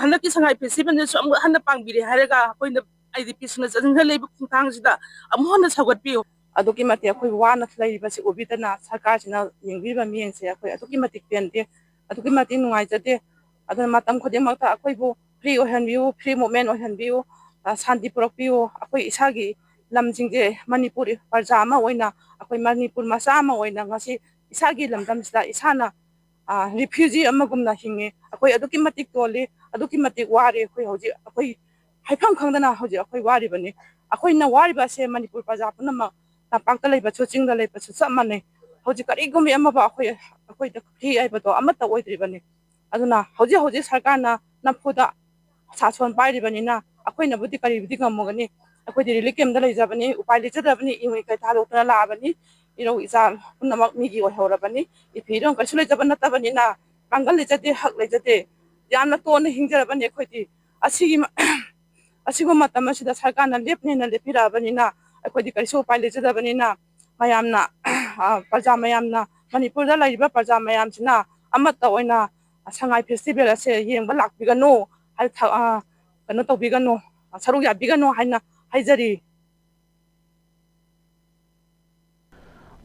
ꯍꯟꯗꯛꯀꯤ ꯁꯉꯥꯏ festivalꯗꯁꯨ ꯑꯃꯨꯛ ꯍꯟꯅ ꯄꯥꯡꯕꯤꯔꯦ ꯍꯥꯏꯔꯒ ꯑꯩꯈꯣꯏꯅ IDPꯁꯤꯡꯅ ꯆꯠꯅꯤꯡꯍꯜꯂꯛꯏꯕ ꯈꯣꯡꯊꯥꯡꯁꯤꯗ ꯑꯃꯨꯛ ꯍꯟꯅ ꯁꯧꯒꯠꯄꯤꯌꯨ꯫ ꯑꯗꯨꯛꯀꯤ ꯃꯇꯤꯛ ꯑꯩꯈꯣꯏ ꯋꯥꯅ ꯂꯩꯔꯤꯕꯁꯤ ꯎꯕꯤꯗꯅ ꯁꯔꯀꯥꯔꯁꯤꯅ ꯌꯦꯡꯕꯤꯔꯤꯕ ꯃꯤꯠꯌꯦꯡꯁꯦ ꯑꯩꯈꯣꯏ ꯑꯗꯨꯛꯀꯤ ꯃꯇꯤꯛ ꯄꯦꯟꯗꯦ, ꯑꯗꯨꯛꯀꯤ ꯃꯇꯤꯛ ꯅꯨꯡꯉꯥꯏꯖꯗꯦ꯫ ꯑꯗꯨꯅ ꯃꯇꯝ ꯈꯨꯗꯤꯡꯃꯛꯇ ꯑꯩꯈꯣꯏꯕꯨ free ꯑꯣꯏꯍꯟꯕꯤꯌꯨ, free movement ꯑꯣꯏꯍꯟꯕꯤꯌꯨ, ꯑ, ꯁꯥꯟꯇꯤ ꯄꯨꯔꯛꯄꯤꯌꯨ꯫ ꯑꯩꯈꯣꯏ ꯏꯁꯥꯒꯤ ꯂꯝꯁꯤꯡꯁꯦ ꯃꯅꯤꯄꯨꯔ ꯄ꯭ꯔꯖꯥ ꯑꯃ ꯑꯣꯏꯅ, ꯑꯩꯈꯣꯏ ꯃꯅꯤꯄꯨꯔ ꯃꯆꯥ ꯑꯃ ꯑꯣꯏꯅ ꯉꯁꯤ ꯏꯁꯥꯒꯤ ꯂꯝꯗꯝꯁꯤꯗ ꯏꯁꯥꯅ, ꯑ, refugee ꯑꯃꯒꯨꯝꯅ ꯍꯤꯡꯉꯤ꯫ ꯑꯩꯈꯣꯏ ꯑꯗꯨꯛꯀꯤ ꯃꯇꯤꯛ ꯇꯣꯜꯂꯤ, ꯑꯗꯨꯛꯀꯤ ꯃꯇꯤꯛ ꯋꯥꯔꯦ꯫ ꯑꯩꯈꯣꯏ ꯍꯧꯖꯤꯛ ꯑꯩꯈꯣꯏ ꯍꯥꯏꯐꯝ ꯈꯪꯗꯅ ꯍꯧꯖꯤꯛ ꯑꯩꯈꯣꯏ ꯋꯥꯔꯤꯕꯅꯤ꯫ ꯑꯩꯈꯣꯏꯅ ꯋꯥꯔꯤꯕ ꯑꯁꯦ ꯃꯅꯤꯄꯨꯔ ꯄ꯭ꯔꯖꯥ ꯄꯨꯝꯅꯃꯛ, ꯇꯝꯄꯥꯛꯇ ꯂꯩꯕꯁꯨ ꯆꯤꯡꯗ ꯂꯩꯕꯁꯨ ꯆꯞ ꯃꯥꯟꯅꯩ꯫ ꯍꯧꯖꯤꯛ ꯀꯔꯤꯒꯨꯝꯕꯤ ꯑꯃꯐꯥꯎ ꯑꯩꯈꯣꯏ, ꯑꯩꯈꯣꯏꯗ free ꯍꯥꯏꯕꯗꯣ ꯑꯃꯠꯇ ꯑꯣꯏꯗ꯭ꯔꯤꯕꯅꯤ꯫ ꯑꯗꯨꯅ ꯍꯧꯖꯤꯛ ꯍꯧꯖꯤꯛ ꯁꯔꯀꯥꯔꯅ ꯅꯝꯐꯨꯗ ꯁꯥꯁꯣꯟ ꯄꯥꯏꯔꯤꯕꯅꯤꯅ ꯑꯩꯈꯣꯏꯅꯕꯨꯗꯤ ꯀꯔꯤꯕꯨꯗꯤ ꯉꯝꯃꯨꯒꯅꯤ? ꯑꯩꯈꯣꯏꯗꯤ relief campꯇ ꯂꯩꯖꯕꯅꯤ, ꯎꯄꯥꯏ ꯂꯩꯖꯗꯕꯅꯤ, ꯏꯍꯨꯝ ꯏꯀꯥꯏ ꯊꯥꯗꯣꯛꯇꯨꯅ ꯂꯥꯛꯑꯕꯅꯤ꯫ ꯏꯔꯧ ꯏꯆꯥ ꯄꯨꯝꯅꯃꯛ ꯃꯤꯒꯤ ꯑꯣꯏꯍꯧꯔꯕꯅꯤ꯫ ꯏꯐꯤ ꯏꯔꯣꯡ ꯀꯩꯁꯨ ꯂꯩꯖꯕ ꯅꯠꯇꯕꯅꯤꯅ ꯄꯥꯡꯒꯜ ꯂꯩꯖꯗꯦ, ꯍꯛ ꯂꯩꯖꯗꯦ꯫ ꯌꯥꯝꯅ ꯇꯣꯟꯅ ꯍꯤꯡꯖꯔꯕꯅꯤ ꯑꯩꯈꯣꯏꯗꯤ꯫ ꯑꯁꯤꯒꯤ ꯃ-, ꯑꯁꯤꯒꯨꯝꯕ ꯃꯇꯝ ꯑꯁꯤꯗ ꯁꯔꯀꯥꯔꯅ ꯂꯦꯞꯅꯦꯅ ꯂꯦꯞꯄꯤꯔꯛꯑꯕꯅꯤꯅ ꯑꯩꯈꯣꯏꯗꯤ ꯀꯔꯤꯁꯨ ꯎꯄꯥꯏ ꯂꯩꯖꯗꯕꯅꯤꯅ ꯃꯌꯥꯝꯅ, ꯑ, ꯄ꯭ꯔꯖꯥ ꯃꯌꯥꯝꯅ, ꯃꯅꯤꯄꯨꯔꯗ ꯂꯩꯔꯤꯕ ꯄ꯭ꯔꯖꯥ ꯃꯌꯥꯝꯁꯤꯅ ꯑꯃꯠꯇ ꯑꯣꯏꯅ ꯁꯉꯥꯏ festival ꯑꯁꯦ ꯌꯦꯡꯕ ꯂꯥꯛꯄꯤꯒꯅꯨ, ꯍꯥꯏ-, ꯊ-, ꯑ, ꯀꯩꯅꯣ ꯇꯧꯕꯤꯒꯅꯨ, ꯁꯔꯨꯛ ꯌꯥꯕꯤꯒꯅꯨ ꯍꯥꯏꯅ ꯍꯥꯏꯖꯔꯤ꯫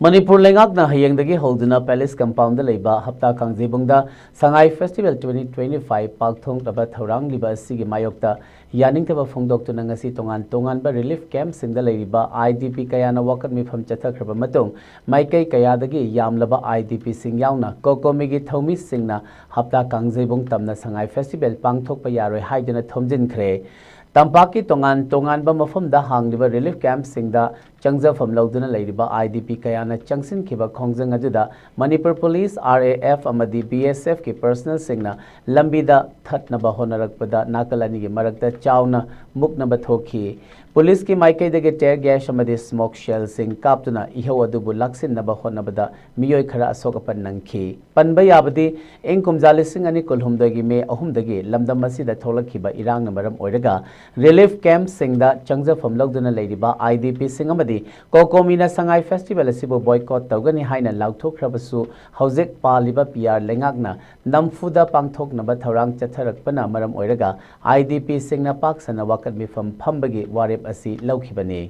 ꯃꯅꯤꯄꯨꯔ ꯂꯩꯉꯥꯛꯅ ꯍꯌꯦꯡꯗꯒꯤ ꯍꯧꯗꯨꯅ ꯄꯦꯂꯦꯁ ꯀꯝꯄꯥꯎꯟꯗ ꯂꯩꯕ ꯍꯞꯇꯥ ꯀꯥꯡꯖꯩꯕꯨꯡꯗ ꯁꯉꯥꯏ ꯐꯦꯁꯇꯤꯚꯦꯜ twenty twenty-five ꯄꯥꯡꯊꯣꯛꯅꯕ ꯊꯧꯔꯥꯡꯂꯤꯕ ꯑꯁꯤꯒꯤ ꯃꯥꯌꯣꯛꯇ ꯌꯥꯅꯤꯡꯗꯕ ꯐꯣꯡꯗꯣꯛꯇꯨꯅ ꯉꯁꯤ ꯇꯣꯉꯥꯟ ꯇꯣꯉꯥꯟꯕ ꯔꯤꯂꯤꯐ ꯀꯦꯝꯞꯁꯤꯡꯗ ꯂꯩꯔꯤꯕ IDP ꯀꯌꯥꯅ ꯋꯥꯀꯠ ꯃꯤꯐꯝ ꯆꯠꯊꯈ꯭ꯔꯕ ꯃꯇꯨꯡ, ꯃꯥꯏꯀꯩ ꯀꯌꯥꯗꯒꯤ ꯌꯥꯝꯂꯕ IDPꯁꯤꯡ ꯌꯥꯎꯅ ꯀꯣꯀꯣꯃꯤꯒꯤ ꯊꯧꯃꯤꯁꯤꯡꯅ ꯍꯞꯇꯥ ꯀꯥꯡꯖꯩꯕꯨꯡ ꯇꯝꯅ ꯁꯉꯥꯏ ꯐꯦꯁꯇꯤꯚꯦꯜ ꯄꯥꯡꯊꯣꯛꯄ ꯌꯥꯔꯣꯏ ꯍꯥꯏꯗꯨꯅ ꯊꯣꯝꯖꯤꯟꯈ꯭ꯔꯦ꯫ ꯇꯝꯄꯥꯛꯀꯤ ꯇꯣꯉꯥꯟ ꯇꯣꯉꯥꯟꯕ ꯃꯐꯝꯗ ꯍꯥꯡꯂꯤꯕ ꯔꯤꯂꯤꯐ ꯀꯦꯝꯞꯁꯤꯡꯗ ꯆꯪꯖꯐꯝ ꯂꯧꯗꯨꯅ ꯂꯩꯔꯤꯕ IDP ꯀꯌꯥꯅ ꯆꯪꯁꯤꯟꯈꯤꯕ ꯈꯣꯡꯖꯪ ꯑꯗꯨꯗ ꯃꯅꯤꯄꯨꯔ ꯄꯨꯂꯤꯁ, RAF ꯑꯃꯗꯤ BSFꯀꯤ ꯄꯔꯁꯅꯦꯜꯁꯤꯡꯅ ꯂꯝꯕꯤꯗ ꯊꯠꯅꯕ ꯍꯣꯠꯅꯔꯛꯄꯗ ꯅꯥꯀꯜ ꯑꯅꯤꯒꯤ ꯃꯔꯛꯇ ꯆꯥꯎꯅ ꯃꯨꯛꯅꯕ ꯊꯣꯛꯈꯤ꯫ ꯄꯨꯂꯤꯁꯀꯤ ꯃꯥꯏꯀꯩꯗꯒꯤ tear gas ꯑꯃꯗꯤ smoke shellꯁꯤꯡ ꯀꯥꯞꯇꯨꯅ ꯏꯍꯧ ꯑꯗꯨꯕꯨ ꯂꯥꯛꯁꯤꯟꯅꯕ ꯍꯣꯠꯅꯕꯗ ꯃꯤꯑꯣꯏ ꯈꯔ ꯑꯁꯣꯛ ꯑꯄꯟ ꯅꯪꯈꯤ꯫ ꯄꯟꯕ ꯌꯥꯕꯗꯤ, ꯏꯪ ꯀꯨꯝꯖꯥ ꯂꯤꯁꯤꯡ ꯑꯅꯤ ꯀꯨꯟꯍꯨꯝꯗꯣꯏꯒꯤ ꯃꯦ ꯑꯍꯨꯝꯗꯒꯤ ꯂꯝꯗꯝ ꯑꯁꯤꯗ ꯊꯣꯛꯂꯛꯈꯤꯕ ꯏꯔꯥꯡꯅ ꯃꯔꯝ ꯑꯣꯏꯔꯒ ꯔꯤꯂꯤꯐ ꯀꯦꯝꯞꯁꯤꯡꯗ ꯆꯪꯖꯐꯝ ꯂꯧꯗꯨꯅ ꯂꯩꯔꯤꯕ IDPꯁꯤꯡ ꯑꯃꯗꯤ ꯀꯣꯀꯣꯃꯤꯅ ꯁꯉꯥꯏ ꯐꯦꯁꯇꯤꯚꯦꯜ ꯑꯁꯤꯕꯨ boycott ꯇꯧꯒꯅꯤ ꯍꯥꯏꯅ ꯂꯥꯎꯊꯣꯛꯈ꯭ꯔꯕꯁꯨ, ꯍꯧꯖꯤꯛ ꯄꯥꯜꯂꯤꯕ PR ꯂꯩꯉꯥꯛꯅ ꯅꯝꯐꯨꯗ ꯄꯥꯡꯊꯣꯛꯅꯕ ꯊꯧꯔꯥꯡ ꯆꯠꯊꯔꯛꯄꯅ ꯃꯔꯝ ꯑꯣꯏꯔꯒ IDPꯁꯤꯡꯅ ꯄꯥꯛ ꯁꯟꯅ ꯋꯥꯀꯠ ꯃꯤꯐꯝ ꯐꯝꯕꯒꯤ ꯋꯥꯔꯦꯞ ꯑꯁꯤ ꯂꯧꯈꯤꯕꯅꯤ꯫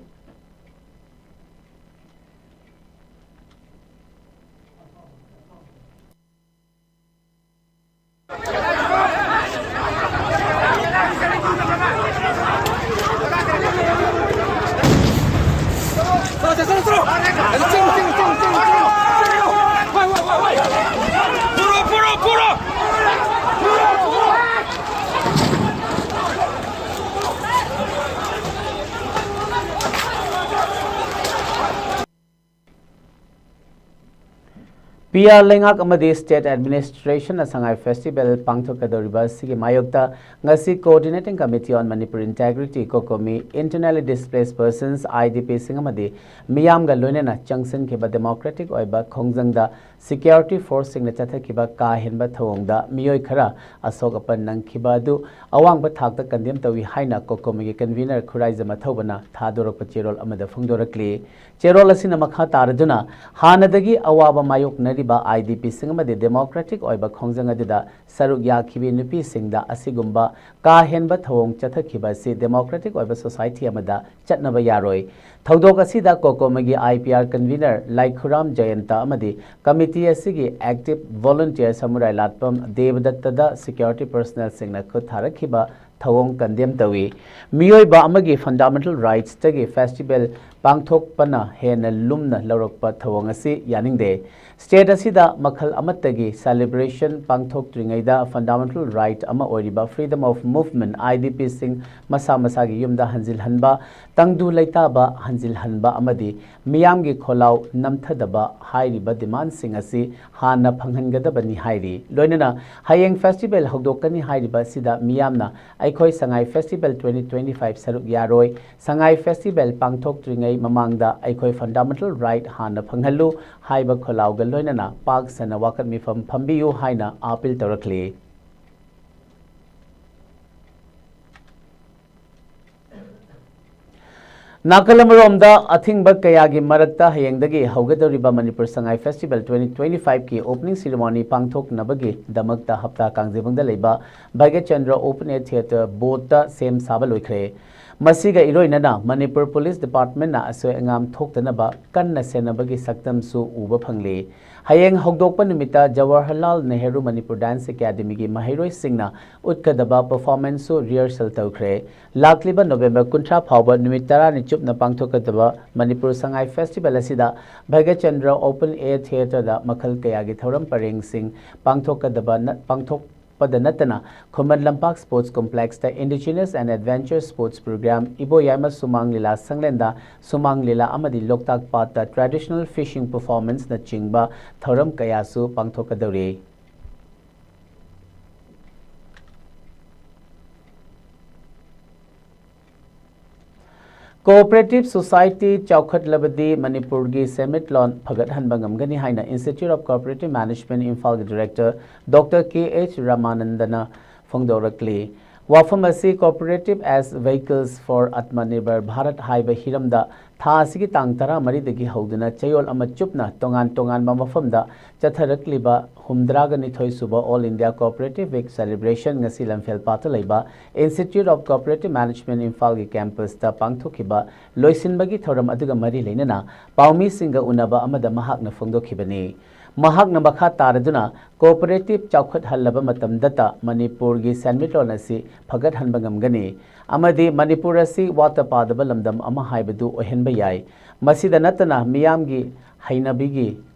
PR ꯂꯩꯉꯥꯛ ꯑꯃꯗꯤ state administrationꯅ ꯁꯉꯥꯏ ꯐꯦꯁꯇꯤꯚꯦꯜ ꯄꯥꯡꯊꯣꯛꯀꯗꯧꯔꯤꯕ ꯑꯁꯤꯒꯤ ꯃꯥꯌꯣꯛꯇ ꯉꯁꯤ Coordinating Committee on Manipur Integrity, COCOMI, Internally Displaced Persons, IDPꯁꯤꯡ ꯑꯃꯗꯤ ꯃꯤꯌꯥꯝꯒ ꯂꯣꯏꯅꯅ ꯆꯪꯁꯤꯟꯈꯤꯕ democratic ꯑꯣꯏꯕ ꯈꯣꯡꯖꯪꯗ security forceꯁꯤꯡꯅ ꯆꯠꯊꯈꯤꯕ ꯀꯥ ꯍꯦꯟꯕ ꯊꯧꯑꯣꯡꯗ ꯃꯤꯑꯣꯏ ꯈꯔ ꯑꯁꯣꯛ ꯑꯄꯟ ꯅꯪꯈꯤꯕ ꯑꯗꯨ ꯑꯋꯥꯡꯕ ꯊꯥꯛꯇ condemn ꯇꯧꯏ ꯍꯥꯏꯅ COCOMIꯒꯤ convener ꯈꯨꯔꯥꯏꯖꯝ ꯑꯊꯧꯕꯅ ꯊꯥꯗꯣꯔꯛꯄ ꯆꯦꯔꯣꯜ ꯑꯃꯗ ꯐꯣꯡꯗꯣꯔꯛꯂꯤ꯫ ꯆꯦꯔꯣꯜ ꯑꯁꯤꯅ ꯃꯈꯥ ꯇꯥꯔꯗꯨꯅ ꯍꯥꯟꯅꯗꯒꯤ ꯑꯋꯥꯕ ꯃꯥꯌꯣꯛꯅꯔꯤꯕ ꯕ IDPꯁꯤꯡ ꯑꯃꯗꯤ democratic ꯑꯣꯏꯕ ꯈꯣꯡꯖꯪ ꯑꯗꯨꯗ ꯁꯔꯨꯛ ꯌꯥꯈꯤꯕꯤ ꯅꯨꯄꯤꯁꯤꯡꯗ ꯑꯁꯤꯒꯨꯝꯕ ꯀꯥ ꯍꯦꯟꯕ ꯊꯧꯑꯣꯡ ꯆꯠꯊꯈꯤꯕ ꯑꯁꯤ democratic ꯑꯣꯏꯕ society ꯑꯃꯗ ꯆꯠꯅꯕ ꯌꯥꯔꯣꯏ꯫ ꯊꯧꯗꯣꯛ ꯑꯁꯤꯗ COCOMAꯒꯤ IPR convener ꯂꯥꯏꯈꯨꯔꯥꯝ ꯖꯌꯟꯇ ꯑꯃꯗꯤ committee ꯑꯁꯤꯒꯤ active volunteer ꯁꯃꯨꯔꯥꯏ ꯂꯥꯠꯄꯝ ꯗꯦꯕꯗꯠꯇꯗ security personnelꯁꯤꯡꯅ ꯈꯨꯠ ꯊꯥꯔꯛꯈꯤꯕ ꯊꯧꯑꯣꯡ condemn ꯇꯧꯏ꯫ ꯃꯤꯑꯣꯏꯕ ꯑꯃꯒꯤ fundamental rightsꯇꯒꯤ festival ꯄꯥꯡꯊꯣꯛꯄꯅ ꯍꯦꯟꯅ ꯂꯨꯝꯅ ꯂꯧꯔꯛꯄ ꯊꯧꯑꯣꯡ ꯑꯁꯤ ꯌꯥꯅꯤꯡꯗꯦ꯫ State ꯑꯁꯤꯗ ꯃꯈꯜ ꯑꯃꯠꯇꯒꯤ celebration ꯄꯥꯡꯊꯣꯛꯇ꯭ꯔꯤꯉꯩꯗ fundamental right ꯑꯃ ꯑꯣꯏꯔꯤꯕ freedom of movement, IDPꯁꯤꯡ ꯃꯁꯥ ꯃꯁꯥꯒꯤ ꯌꯨꯝꯗ ꯍꯟꯖꯤꯜꯍꯟꯕ, ꯇꯪꯗꯨ ꯂꯩꯇꯥꯕ ꯍꯟꯖꯤꯜꯍꯟꯕ ꯑꯃꯗꯤ ꯃꯤꯌꯥꯝꯒꯤ ꯈꯣꯜꯂꯥꯎ ꯅꯝꯊꯗꯕ ꯍꯥꯏꯔꯤꯕ demandꯁꯤꯡ ꯑꯁꯤ ꯍꯥꯟꯅ ꯐꯪꯍꯟꯒꯗꯕꯅꯤ ꯍꯥꯏꯔꯤ꯫ ꯂꯣꯏꯅꯅ ꯍꯌꯦꯡ festival ꯍꯧꯗꯣꯛꯀꯅꯤ ꯍꯥꯏꯔꯤꯕ ꯑꯁꯤꯗ ꯃꯤꯌꯥꯝꯅ ꯑꯩꯈꯣꯏ ꯁꯉꯥꯏ festival twenty twenty five ꯁꯔꯨꯛ ꯌꯥꯔꯣꯏ, ꯁꯉꯥꯏ festival ꯄꯥꯡꯊꯣꯛꯇ꯭ꯔꯤꯉꯩ ꯃꯃꯥꯡꯗ ꯑꯩꯈꯣꯏ fundamental right ꯍꯥꯟꯅ ꯐꯪꯍꯜꯂꯨ ꯍꯥꯏꯕ ꯈꯣꯜꯂꯥꯎꯒ ꯂꯣꯏꯅꯅ ꯄꯥꯛ ꯁꯟꯅ ꯋꯥꯀꯠ ꯃꯤꯐꯝ ꯐꯝꯕꯤꯌꯨ ꯍꯥꯏꯅ appeal ꯇꯧꯔꯛꯂꯤ꯫ ꯅꯥꯀꯜ ꯑꯃꯔꯣꯝꯗ, ꯑꯊꯤꯡꯕ ꯀꯌꯥꯒꯤ ꯃꯔꯛꯇ ꯍꯌꯦꯡꯗꯒꯤ ꯍꯧꯒꯗꯧꯔꯤꯕ Manipur Sangai festival twenty twenty fiveꯀꯤ opening ceremony ꯄꯥꯡꯊꯣꯛꯅꯕꯒꯤꯗꯃꯛꯇ ꯍꯞꯇꯥ ꯀꯥꯡꯖꯩꯕꯨꯡꯗ ꯂꯩꯕ ꯚꯥꯒ꯭ꯌꯆꯟꯗ꯭ꯔ open air theatre ꯕꯣꯠꯇ ꯁꯦꯝ ꯁꯥꯕ ꯂꯣꯏꯈ꯭ꯔꯦ꯫ ꯃꯁꯤꯒ ꯏꯔꯣꯏꯅꯅ ꯃꯅꯤꯄꯨꯔ police departmentꯅ ꯑꯁꯣꯏ ꯑꯉꯥꯝ ꯊꯣꯛꯇꯅꯕ ꯀꯟꯅ ꯁꯦꯟꯅꯕꯒꯤ ꯁꯛꯇꯝꯁꯨ ꯎꯕ ꯐꯪꯂꯤ꯫ ꯍꯌꯦꯡ ꯍꯧꯗꯣꯛꯄ ꯅꯨꯃꯤꯠꯇ ꯖꯋꯥꯍꯔꯂꯥꯜ ꯅꯦꯍꯔꯨ ꯃꯅꯤꯄꯨꯔ dance academyꯒꯤ ꯃꯍꯩꯔꯣꯏꯁꯤꯡꯅ ꯎꯠꯀꯗꯕ performanceꯁꯨ rehearsal ꯇꯧꯈ꯭ꯔꯦ꯫ ꯂꯥꯛꯂꯤꯕ November ꯀꯨꯟꯊ꯭ꯔꯥ ꯐꯥꯎꯕ ꯅꯨꯃꯤꯠ ꯇꯔꯥꯅꯤ ꯆꯨꯞꯅ ꯄꯥꯡꯊꯣꯛꯀꯗꯕ ꯃꯅꯤꯄꯨꯔ ꯁꯉꯥꯏ festival ꯑꯁꯤꯗ ꯚꯥꯒ꯭ꯌꯆꯟꯗ꯭ꯔ open air theatreꯗ ꯃꯈꯜ ꯀꯌꯥꯒꯤ ꯊꯧꯔꯝ ꯄꯔꯦꯡꯁꯤꯡ ꯄꯥꯡꯊꯣꯛꯀꯗꯕ ꯅ-, ꯄꯥꯡꯊꯣꯛꯄꯗ ꯅꯠꯇꯅ Khuman Lampak sports complexꯇ indigenous and adventure sports program, ꯏꯕꯣꯌꯥꯏꯃ ꯁꯨꯃꯥꯡ ꯂꯤꯂꯥ ꯁꯪꯂꯦꯟꯗ ꯁꯨꯃꯥꯡ ꯂꯤꯂꯥ ꯑꯃꯗꯤ ꯂꯣꯛꯇꯥꯛ ꯄꯥꯠꯇ traditional fishing performanceꯅꯆꯤꯡꯕ ꯊꯧꯔꯝ ꯀꯌꯥꯁꯨ ꯄꯥꯡꯊꯣꯛꯀꯗꯧꯔꯤ꯫ Cooperative society ꯆꯥꯎꯈꯠꯂꯕꯗꯤ ꯃꯅꯤꯄꯨꯔꯒꯤ ꯁꯦꯟꯃꯤꯠꯂꯣꯟ ꯐꯒꯠꯍꯟꯕ ꯉꯝꯒꯅꯤ ꯍꯥꯏꯅ Institute of Cooperative Management ꯏꯝꯐꯥꯜꯒꯤ director Doctor K H ꯔꯥꯃꯥꯅꯟꯗꯅ ꯐꯣꯡꯗꯣꯔꯛꯂꯤ꯫ ꯋꯥꯐꯝ ꯑꯁꯤ Cooperative as Vehicles for Atmanirbhar Bharat ꯍꯥꯏꯕ ꯍꯤꯔꯝꯗ ꯊꯥ ꯑꯁꯤꯒꯤ ꯇꯥꯡ ꯇꯔꯥꯃꯔꯤꯗꯒꯤ ꯍꯧꯗꯨꯅ ꯆꯌꯣꯜ ꯑꯃ ꯆꯨꯞꯅ ꯇꯣꯉꯥꯟ ꯇꯣꯉꯥꯟꯕ ꯃꯐꯝꯗ ꯆꯠꯊꯔꯛꯂꯤꯕ ꯍꯨꯝꯗ꯭ꯔꯥꯒ ꯅꯤꯊꯣꯏ ꯁꯨꯕ All India Cooperative Week Celebration ꯉꯁꯤ ꯂꯝꯐꯦꯜ ꯄꯥꯠꯇ ꯂꯩꯕ Institute of Cooperative Management ꯏꯝꯐꯥꯜꯒꯤ campusꯇ ꯄꯥꯡꯊꯣꯛꯈꯤꯕ ꯂꯣꯏꯁꯤꯟꯕꯒꯤ ꯊꯧꯔꯝ ꯑꯗꯨꯒ ꯃꯔꯤ ꯂꯩꯅꯅ ꯄꯥꯎꯃꯤꯁꯤꯡꯒ ꯎꯅꯕ ꯑꯃꯗ ꯃꯍꯥꯛꯅ ꯐꯣꯡꯗꯣꯛꯈꯤꯕꯅꯤ꯫ ꯃꯍꯥꯛꯅ ꯃꯈꯥ ꯇꯥꯔꯗꯨꯅ, Cooperative ꯆꯥꯎꯈꯠꯍꯜꯂꯕ ꯃꯇꯝꯗꯇ ꯃꯅꯤꯄꯨꯔꯒꯤ ꯁꯦꯟꯃꯤꯠꯂꯣꯟ ꯑꯁꯤ ꯐꯒꯠꯍꯟꯕ ꯉꯝꯒꯅꯤ ꯑꯃꯗꯤ ꯃꯅꯤꯄꯨꯔ ꯑꯁꯤ ꯋꯥꯠꯇ ꯄꯥꯗꯕ ꯂꯝꯗꯝ ꯑꯃ ꯍꯥꯏꯕꯗꯨ ꯑꯣꯏꯍꯟꯕ ꯌꯥꯏ꯫ ꯃꯁꯤꯗ ꯅꯠꯇꯅ ꯃꯤꯌꯥꯝꯒꯤ ꯍꯩꯅꯕꯤꯒꯤ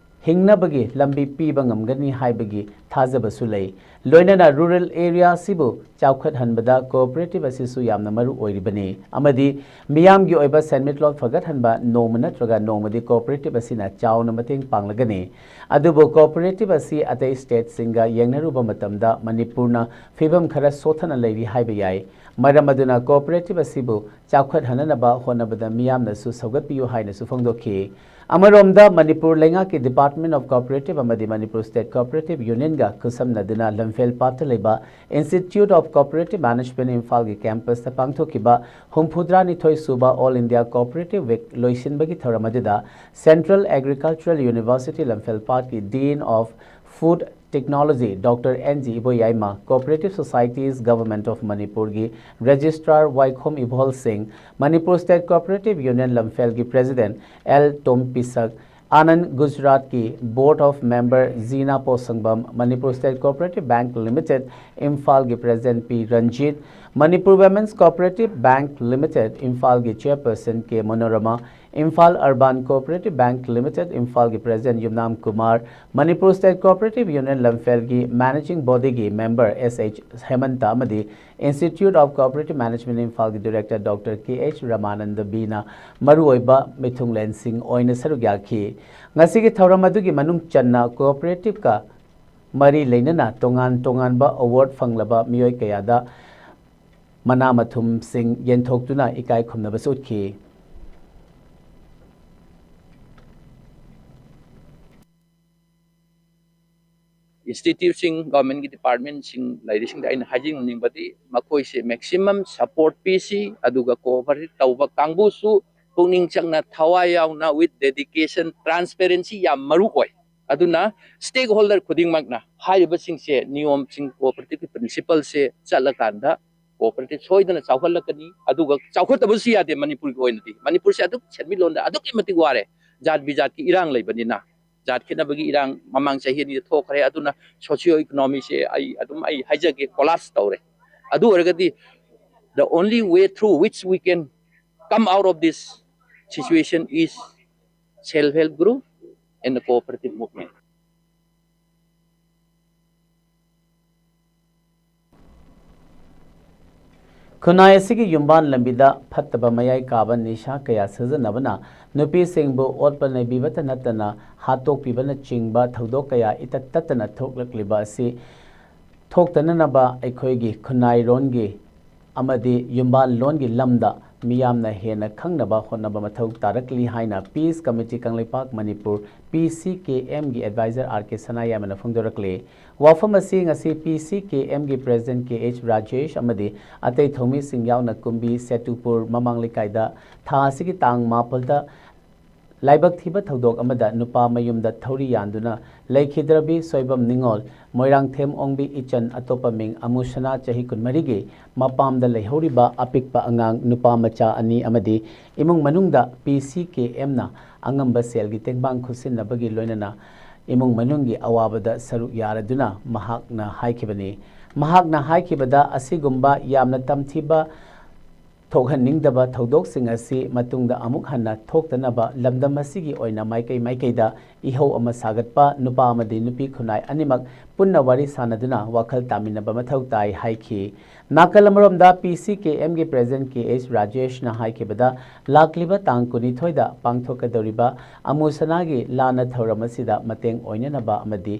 ꯍꯤꯡꯅꯕꯒꯤ ꯂꯝꯕꯤ ꯄꯤꯕ ꯉꯝꯒꯅꯤ ꯍꯥꯏꯕꯒꯤ ꯊꯥꯖꯕꯁꯨ ꯂꯩ꯫ ꯂꯣꯏꯅꯅ rural area ꯑꯁꯤꯕꯨ ꯆꯥꯎꯈꯠꯍꯟꯕꯗ cooperative ꯑꯁꯤꯁꯨ ꯌꯥꯝꯅ ꯃꯔꯨ ꯑꯣꯏꯔꯤꯕꯅꯤ ꯑꯃꯗꯤ ꯃꯤꯌꯥꯝꯒꯤ ꯑꯣꯏꯕ ꯁꯦꯟꯃꯤꯠꯂꯣꯟ ꯐꯒꯠꯍꯟꯕ ꯅꯣꯡꯃ ꯅꯠꯇ꯭ꯔꯒ ꯅꯣꯡꯃꯗꯤ cooperative ꯑꯁꯤꯅ ꯆꯥꯎꯅ ꯃꯇꯦꯡ ꯄꯥꯡꯂꯒꯅꯤ꯫ ꯑꯗꯨꯕꯨ cooperative ꯑꯁꯤ ꯑꯇꯩ stateꯁꯤꯡꯒ ꯌꯦꯡꯅꯔꯨꯕ ꯃꯇꯝꯗ ꯃꯅꯤꯄꯨꯔꯅ ꯐꯤꯕꯝ ꯈꯔ ꯁꯣꯠꯊꯅ ꯂꯩꯔꯤ ꯍꯥꯏꯕ ꯌꯥꯏ꯫ ꯃꯔꯝ ꯑꯗꯨꯅ cooperative ꯑꯁꯤꯕꯨ ꯆꯥꯎꯈꯠꯍꯟꯅꯅꯕ ꯍꯣꯠꯅꯕꯗ ꯃꯤꯌꯥꯝꯅꯁꯨ ꯁꯧꯒꯠꯄꯤꯌꯨ ꯍꯥꯏꯅꯁꯨ ꯐꯣꯡꯗꯣꯛꯈꯤ꯫ ꯑꯃꯔꯣꯝꯗ ꯃꯅꯤꯄꯨꯔ ꯂꯩꯉꯥꯛꯀꯤ Department of Cooperative ꯑꯃꯗꯤ ꯃꯅꯤꯄꯨꯔ State Cooperative Unionꯒ ꯈꯨꯠꯁꯝꯅꯗꯨꯅ ꯂꯝꯐꯦꯜ ꯄꯥꯠꯇ ꯂꯩꯕ Institute of Cooperative Management ꯏꯝꯐꯥꯜꯒꯤ campusꯇ ꯄꯥꯡꯊꯣꯛꯈꯤꯕ ꯍꯨꯝꯐꯨꯇꯔꯥꯅꯤꯊꯣꯏ ꯁꯨꯕ All India Cooperative Week ꯂꯣꯏꯁꯤꯟꯕꯒꯤ ꯊꯧꯔꯝ ꯑꯗꯨꯗ Central Agricultural University ꯂꯝꯐꯦꯜ ꯄꯥꯠꯀꯤ Dean of Food Technology Doctor N G Iboyaima, Cooperative Societies Government of ꯃꯅꯤꯄꯨꯔꯒꯤ Registrar ꯋꯥꯏꯈꯣꯝ ꯏꯕꯣꯍꯜ ꯁꯤꯡ, Manipur State Cooperative Union ꯂꯝꯐꯦꯜꯒꯤ President L ꯇꯣꯝꯄꯤꯁꯛ, Anand ꯒꯨꯖꯔꯥꯠꯀꯤ Board of Member Jina ꯄꯣꯁꯪꯕꯝ, Manipur State Cooperative Bank Limited ꯏꯝꯐꯥꯜꯒꯤ President ꯄꯤ Ranjit, Manipur Women's Cooperative Bank Limited ꯏꯝꯐꯥꯜꯒꯤ Chairperson ꯀꯦ Manorama, Imphal Urban Cooperative Bank Limited ꯏꯝꯐꯥꯜꯒꯤ President ꯌꯨꯝꯅꯥꯝ Kumar, Manipur State Cooperative Union ꯂꯝꯐꯦꯜꯒꯤ Managing Bodyꯒꯤ Member S H ꯍꯦꯃꯟꯇ ꯑꯃꯗꯤ Institute of Cooperative Management ꯏꯝꯐꯥꯜꯒꯤ Director Doctor K H ꯔꯃꯥꯅꯟꯗ ꯕꯤꯅ ꯃꯔꯨꯑꯣꯏꯕ ꯃꯤꯊꯨꯡꯂꯦꯟꯁꯤꯡ ꯑꯣꯏꯅ ꯁꯔꯨꯛ ꯌꯥꯈꯤ꯫ ꯉꯁꯤꯒꯤ ꯊꯧꯔꯝ ꯑꯗꯨꯒꯤ ꯃꯅꯨꯡ ꯆꯟꯅ cooperativeꯀ ꯃꯔꯤ ꯂꯩꯅꯅ ꯇꯣꯉꯥꯟ ꯇꯣꯉꯥꯟꯕ award ꯐꯪꯂꯕ ꯃꯤꯑꯣꯏ ꯀꯌꯥꯗ ꯃꯅꯥ ꯃꯊꯨꯝꯁꯤꯡ ꯌꯦꯟꯊꯣꯛꯇꯨꯅ ꯏꯀꯥꯏ ꯈꯨꯝꯅꯕꯁꯨ ꯎꯠꯈꯤ꯫ ꯏꯟꯁꯇꯤꯇ꯭ꯌꯨꯠꯁꯤꯡ, ꯒꯣꯔꯃꯦꯟꯒꯤ ꯗꯤꯄꯥꯔꯠꯃꯦꯟꯁꯤꯡ ꯂꯩꯔꯤꯁꯤꯡꯗ ꯑꯩꯅ ꯍꯥꯏꯖꯅꯤꯡꯕꯗꯤ, ꯃꯈꯣꯏꯁꯦ ꯃꯦꯛꯁꯤꯃꯝ ꯁꯄꯣꯔꯠ ꯄꯤꯁꯤ, ꯑꯗꯨꯒ ꯀꯣꯑꯣꯄꯔꯦꯠ ꯇꯧꯕ ꯀꯥꯡꯕꯨꯁꯨ ꯄꯨꯛꯅꯤꯡ ꯆꯪꯅ ꯊꯋꯥꯏ ꯌꯥꯎꯅ with dedication, transparency ꯌꯥꯝ ꯃꯔꯨ ꯑꯣꯏ꯫ ꯑꯗꯨꯅ ꯁ꯭ꯇꯦꯛ ꯍꯣꯜꯗꯔ ꯈꯨꯗꯤꯡꯃꯛꯅ ꯍꯥꯏꯔꯤꯕꯁꯤꯡꯁꯦ, ꯅꯤꯌꯣꯝꯁꯤꯡ, ꯀꯣꯑꯣꯄꯔꯦꯇꯤꯚꯀꯤ ꯄ꯭ꯔꯤꯟꯁꯤꯄꯜꯁꯦ ꯆꯠꯂꯀꯥꯟꯗ ꯀꯣꯑꯣꯄꯔꯦꯇꯤꯚ ꯁꯣꯏꯗꯅ ꯆꯥꯎꯈꯠꯂꯛꯀꯅꯤ꯫ ꯑꯗꯨꯒ ꯆꯥꯎꯈꯠꯇꯕꯁꯨ ꯌꯥꯗꯦ꯫ ꯃꯅꯤꯄꯨꯔꯒꯤ ꯑꯣꯏꯅꯗꯤ, ꯃꯅꯤꯄꯨꯔꯁꯦ ꯑꯗꯨꯛ ꯁꯦꯟꯃꯤꯠꯂꯣꯟꯗ ꯑꯗꯨꯛꯀꯤ ꯃꯇꯤꯛ ꯋꯥꯔꯦ, ꯖꯥꯠ ꯕꯤꯖꯥꯠꯀꯤ ꯏꯔꯥꯡ ꯂꯩꯕꯅꯤꯅ꯫ ꯖꯥꯠ ꯈꯦꯠꯅꯕꯒꯤ ꯏꯔꯥꯡ ꯃꯃꯥꯡ ꯆꯍꯤ ꯑꯅꯤꯗ ꯊꯣꯛꯈ꯭ꯔꯦ꯫ ꯑꯗꯨꯅ ꯁꯣꯁꯤꯌꯣ ꯏꯀꯣꯅꯣꯃꯤꯁꯦ ꯑꯩ ꯑꯗꯨꯝ ꯑꯩ ꯍꯥꯏꯖꯒꯦ, ꯀꯣꯂꯥꯞꯁ ꯇꯧꯔꯦ꯫ ꯑꯗꯨ ꯑꯣꯏꯔꯒꯗꯤ, the only way through which we can come out of this situation is self help group and the cooperative movement. ꯈꯨꯟꯅꯥꯏ ꯑꯁꯤꯒꯤ ꯌꯨꯝꯕꯥꯟ ꯂꯝꯕꯤꯗ ꯐꯠꯇꯕ ꯃꯌꯥꯏ ꯀꯥꯕ ꯅꯤꯁꯥ ꯀꯌꯥ ꯁꯤꯖꯤꯟꯅꯕꯅ ꯅꯨꯄꯤꯁꯤꯡꯕꯨ ꯑꯣꯠꯄ ꯅꯩꯕꯤꯕꯇ ꯅꯠꯇꯅ ꯍꯥꯠꯇꯣꯛꯄꯤꯕꯅꯆꯤꯡꯕ ꯊꯧꯗꯣꯛ ꯀꯌꯥ ꯏꯇꯠ ꯇꯠꯇꯅ ꯊꯣꯛꯂꯛꯂꯤꯕ ꯑꯁꯤ ꯊꯣꯛꯇꯅꯅꯕ ꯑꯩꯈꯣꯏꯒꯤ ꯈꯨꯟꯅꯥꯏꯔꯣꯟꯒꯤ ꯑꯃꯗꯤ ꯌꯨꯝꯕꯥꯜꯂꯣꯟꯒꯤ ꯂꯝꯗ ꯃꯤꯌꯥꯝꯅ ꯍꯦꯟꯅ ꯈꯪꯅꯕ ꯍꯣꯠꯅꯕ ꯃꯊꯧ ꯇꯥꯔꯛꯂꯤ ꯍꯥꯏꯅ ꯄꯤꯁ ꯀꯃꯤꯇꯤ ꯀꯪꯂꯩꯄꯥꯛ ꯃꯅꯤꯄꯨꯔ, ꯄꯤ ꯁꯤ ꯀꯦ ꯑꯦꯝꯒꯤ ꯑꯦꯗꯚꯥꯏꯖꯔ ꯑꯥꯔ ꯀꯦ ꯁꯅꯥꯌꯥꯏꯃꯅ ꯐꯣꯡꯗꯣꯔꯛꯂꯤ꯫ ꯋꯥꯐꯝ ꯑꯁꯤ ꯉꯁꯤ ꯄꯤ ꯁꯤ ꯀꯦ ꯑꯦꯝꯒꯤ ꯄ꯭ꯔꯦꯁꯤꯗꯦꯟꯠ ꯀꯦ ꯑꯩꯆ ꯔꯥꯖꯦꯁ ꯑꯃꯗꯤ ꯑꯇꯩ ꯊꯧꯃꯤꯁꯤꯡ ꯌꯥꯎꯅ ꯀꯨꯝꯕꯤ ꯁꯦꯇꯨꯄꯨꯔ ꯃꯃꯥꯡ ꯂꯩꯀꯥꯏꯗ ꯊꯥ ꯑꯁꯤꯒꯤ ꯇꯥꯡ ꯃꯥꯄꯜꯗ ꯂꯥꯏꯕꯛ ꯊꯤꯕ ꯊꯧꯗꯣꯛ ꯑꯃꯗ ꯅꯨꯄꯥ ꯃꯌꯨꯝꯗ ꯊꯧꯔꯤ ꯌꯥꯟꯗꯨꯅ ꯂꯩꯈꯤꯗ꯭ꯔꯕꯤ ꯁꯣꯏꯕꯝ ꯅꯤꯉꯣꯜ, ꯃꯣꯏꯔꯥꯡꯊꯦꯝ ꯑꯣꯡꯕꯤ ꯏꯆꯟ, ꯑꯇꯣꯞꯄ ꯃꯤꯡ ꯑꯃꯨꯁꯅꯥ, ꯆꯍꯤ ꯀꯨꯟꯃꯔꯤꯒꯤ, ꯃꯄꯥꯝꯗ ꯂꯩꯍꯧꯔꯤꯕ ꯑꯄꯤꯛꯄ ꯑꯉꯥꯡ ꯅꯨꯄꯥ ꯃꯆꯥ ꯑꯅꯤ ꯑꯃꯗꯤ ꯏꯃꯨꯡ ꯃꯅꯨꯡꯗ ꯄꯤ ꯁꯤ ꯀꯦ ꯑꯦꯝꯅ ꯑꯉꯝꯕ ꯁꯦꯜꯒꯤ ꯇꯦꯡꯕꯥꯡ ꯈꯨꯠꯁꯤꯟꯅꯕꯒꯤ ꯂꯣꯏꯅꯅ ꯏꯃꯨꯡ ꯃꯅꯨꯡꯒꯤ ꯑꯋꯥꯕꯗ ꯁꯔꯨꯛ ꯌꯥꯔꯗꯨꯅ ꯃꯍꯥꯛꯅ ꯍꯥꯏꯈꯤꯕꯅꯤ꯫ ꯃꯍꯥꯛꯅ ꯍꯥꯏꯈꯤꯕꯗ, ꯑꯁꯤꯒꯨꯝꯕ ꯌꯥꯝꯅ ꯇꯝꯊꯤꯕ ꯊꯣꯛꯍꯟꯅꯤꯡꯗꯕ ꯊꯧꯗꯣꯛꯁꯤꯡ ꯑꯁꯤ ꯃꯇꯨꯡꯗ ꯑꯃꯨꯛ ꯍꯟꯅ ꯊꯣꯛꯇꯅꯕ ꯂꯝꯗꯝ ꯑꯁꯤꯒꯤ ꯑꯣꯏꯅ ꯃꯥꯏꯀꯩ ꯃꯥꯏꯀꯩꯗ ꯏꯍꯧ ꯑꯃ ꯁꯥꯒꯠꯄ, ꯅꯨꯄꯥ ꯑꯃꯗꯤ ꯅꯨꯄꯤ ꯈꯨꯟꯅꯥꯏ ꯑꯅꯤꯃꯛ ꯄꯨꯟꯅ ꯋꯥꯔꯤ ꯁꯥꯟꯅꯗꯨꯅ ꯋꯥꯈꯜ ꯇꯥꯃꯤꯟꯅꯕ ꯃꯊꯧ ꯇꯥꯏ ꯍꯥꯏꯈꯤ꯫ ꯅꯥꯀꯜ ꯑꯃꯔꯣꯝꯗ, ꯄꯤ ꯁꯤ ꯀꯦ ꯑꯦꯝꯒꯤ ꯄ꯭ꯔꯦꯁꯤꯗꯦꯟꯠ ꯀꯦ ꯑꯩꯆ ꯔꯥꯖꯦꯁꯅ ꯍꯥꯏꯈꯤꯕꯗ, ꯂꯥꯛꯂꯤꯕ ꯇꯥꯡ ꯀꯨꯟꯅꯤꯊꯣꯏꯗ ꯄꯥꯡꯊꯣꯛꯀꯗꯧꯔꯤꯕ ꯑꯃꯨ ꯁꯅꯥꯒꯤ ꯂꯥꯟꯅ ꯊꯧꯔꯝ ꯑꯁꯤꯗ ꯃꯇꯦꯡ ꯑꯣꯏꯅꯅꯕ ꯑꯃꯗꯤ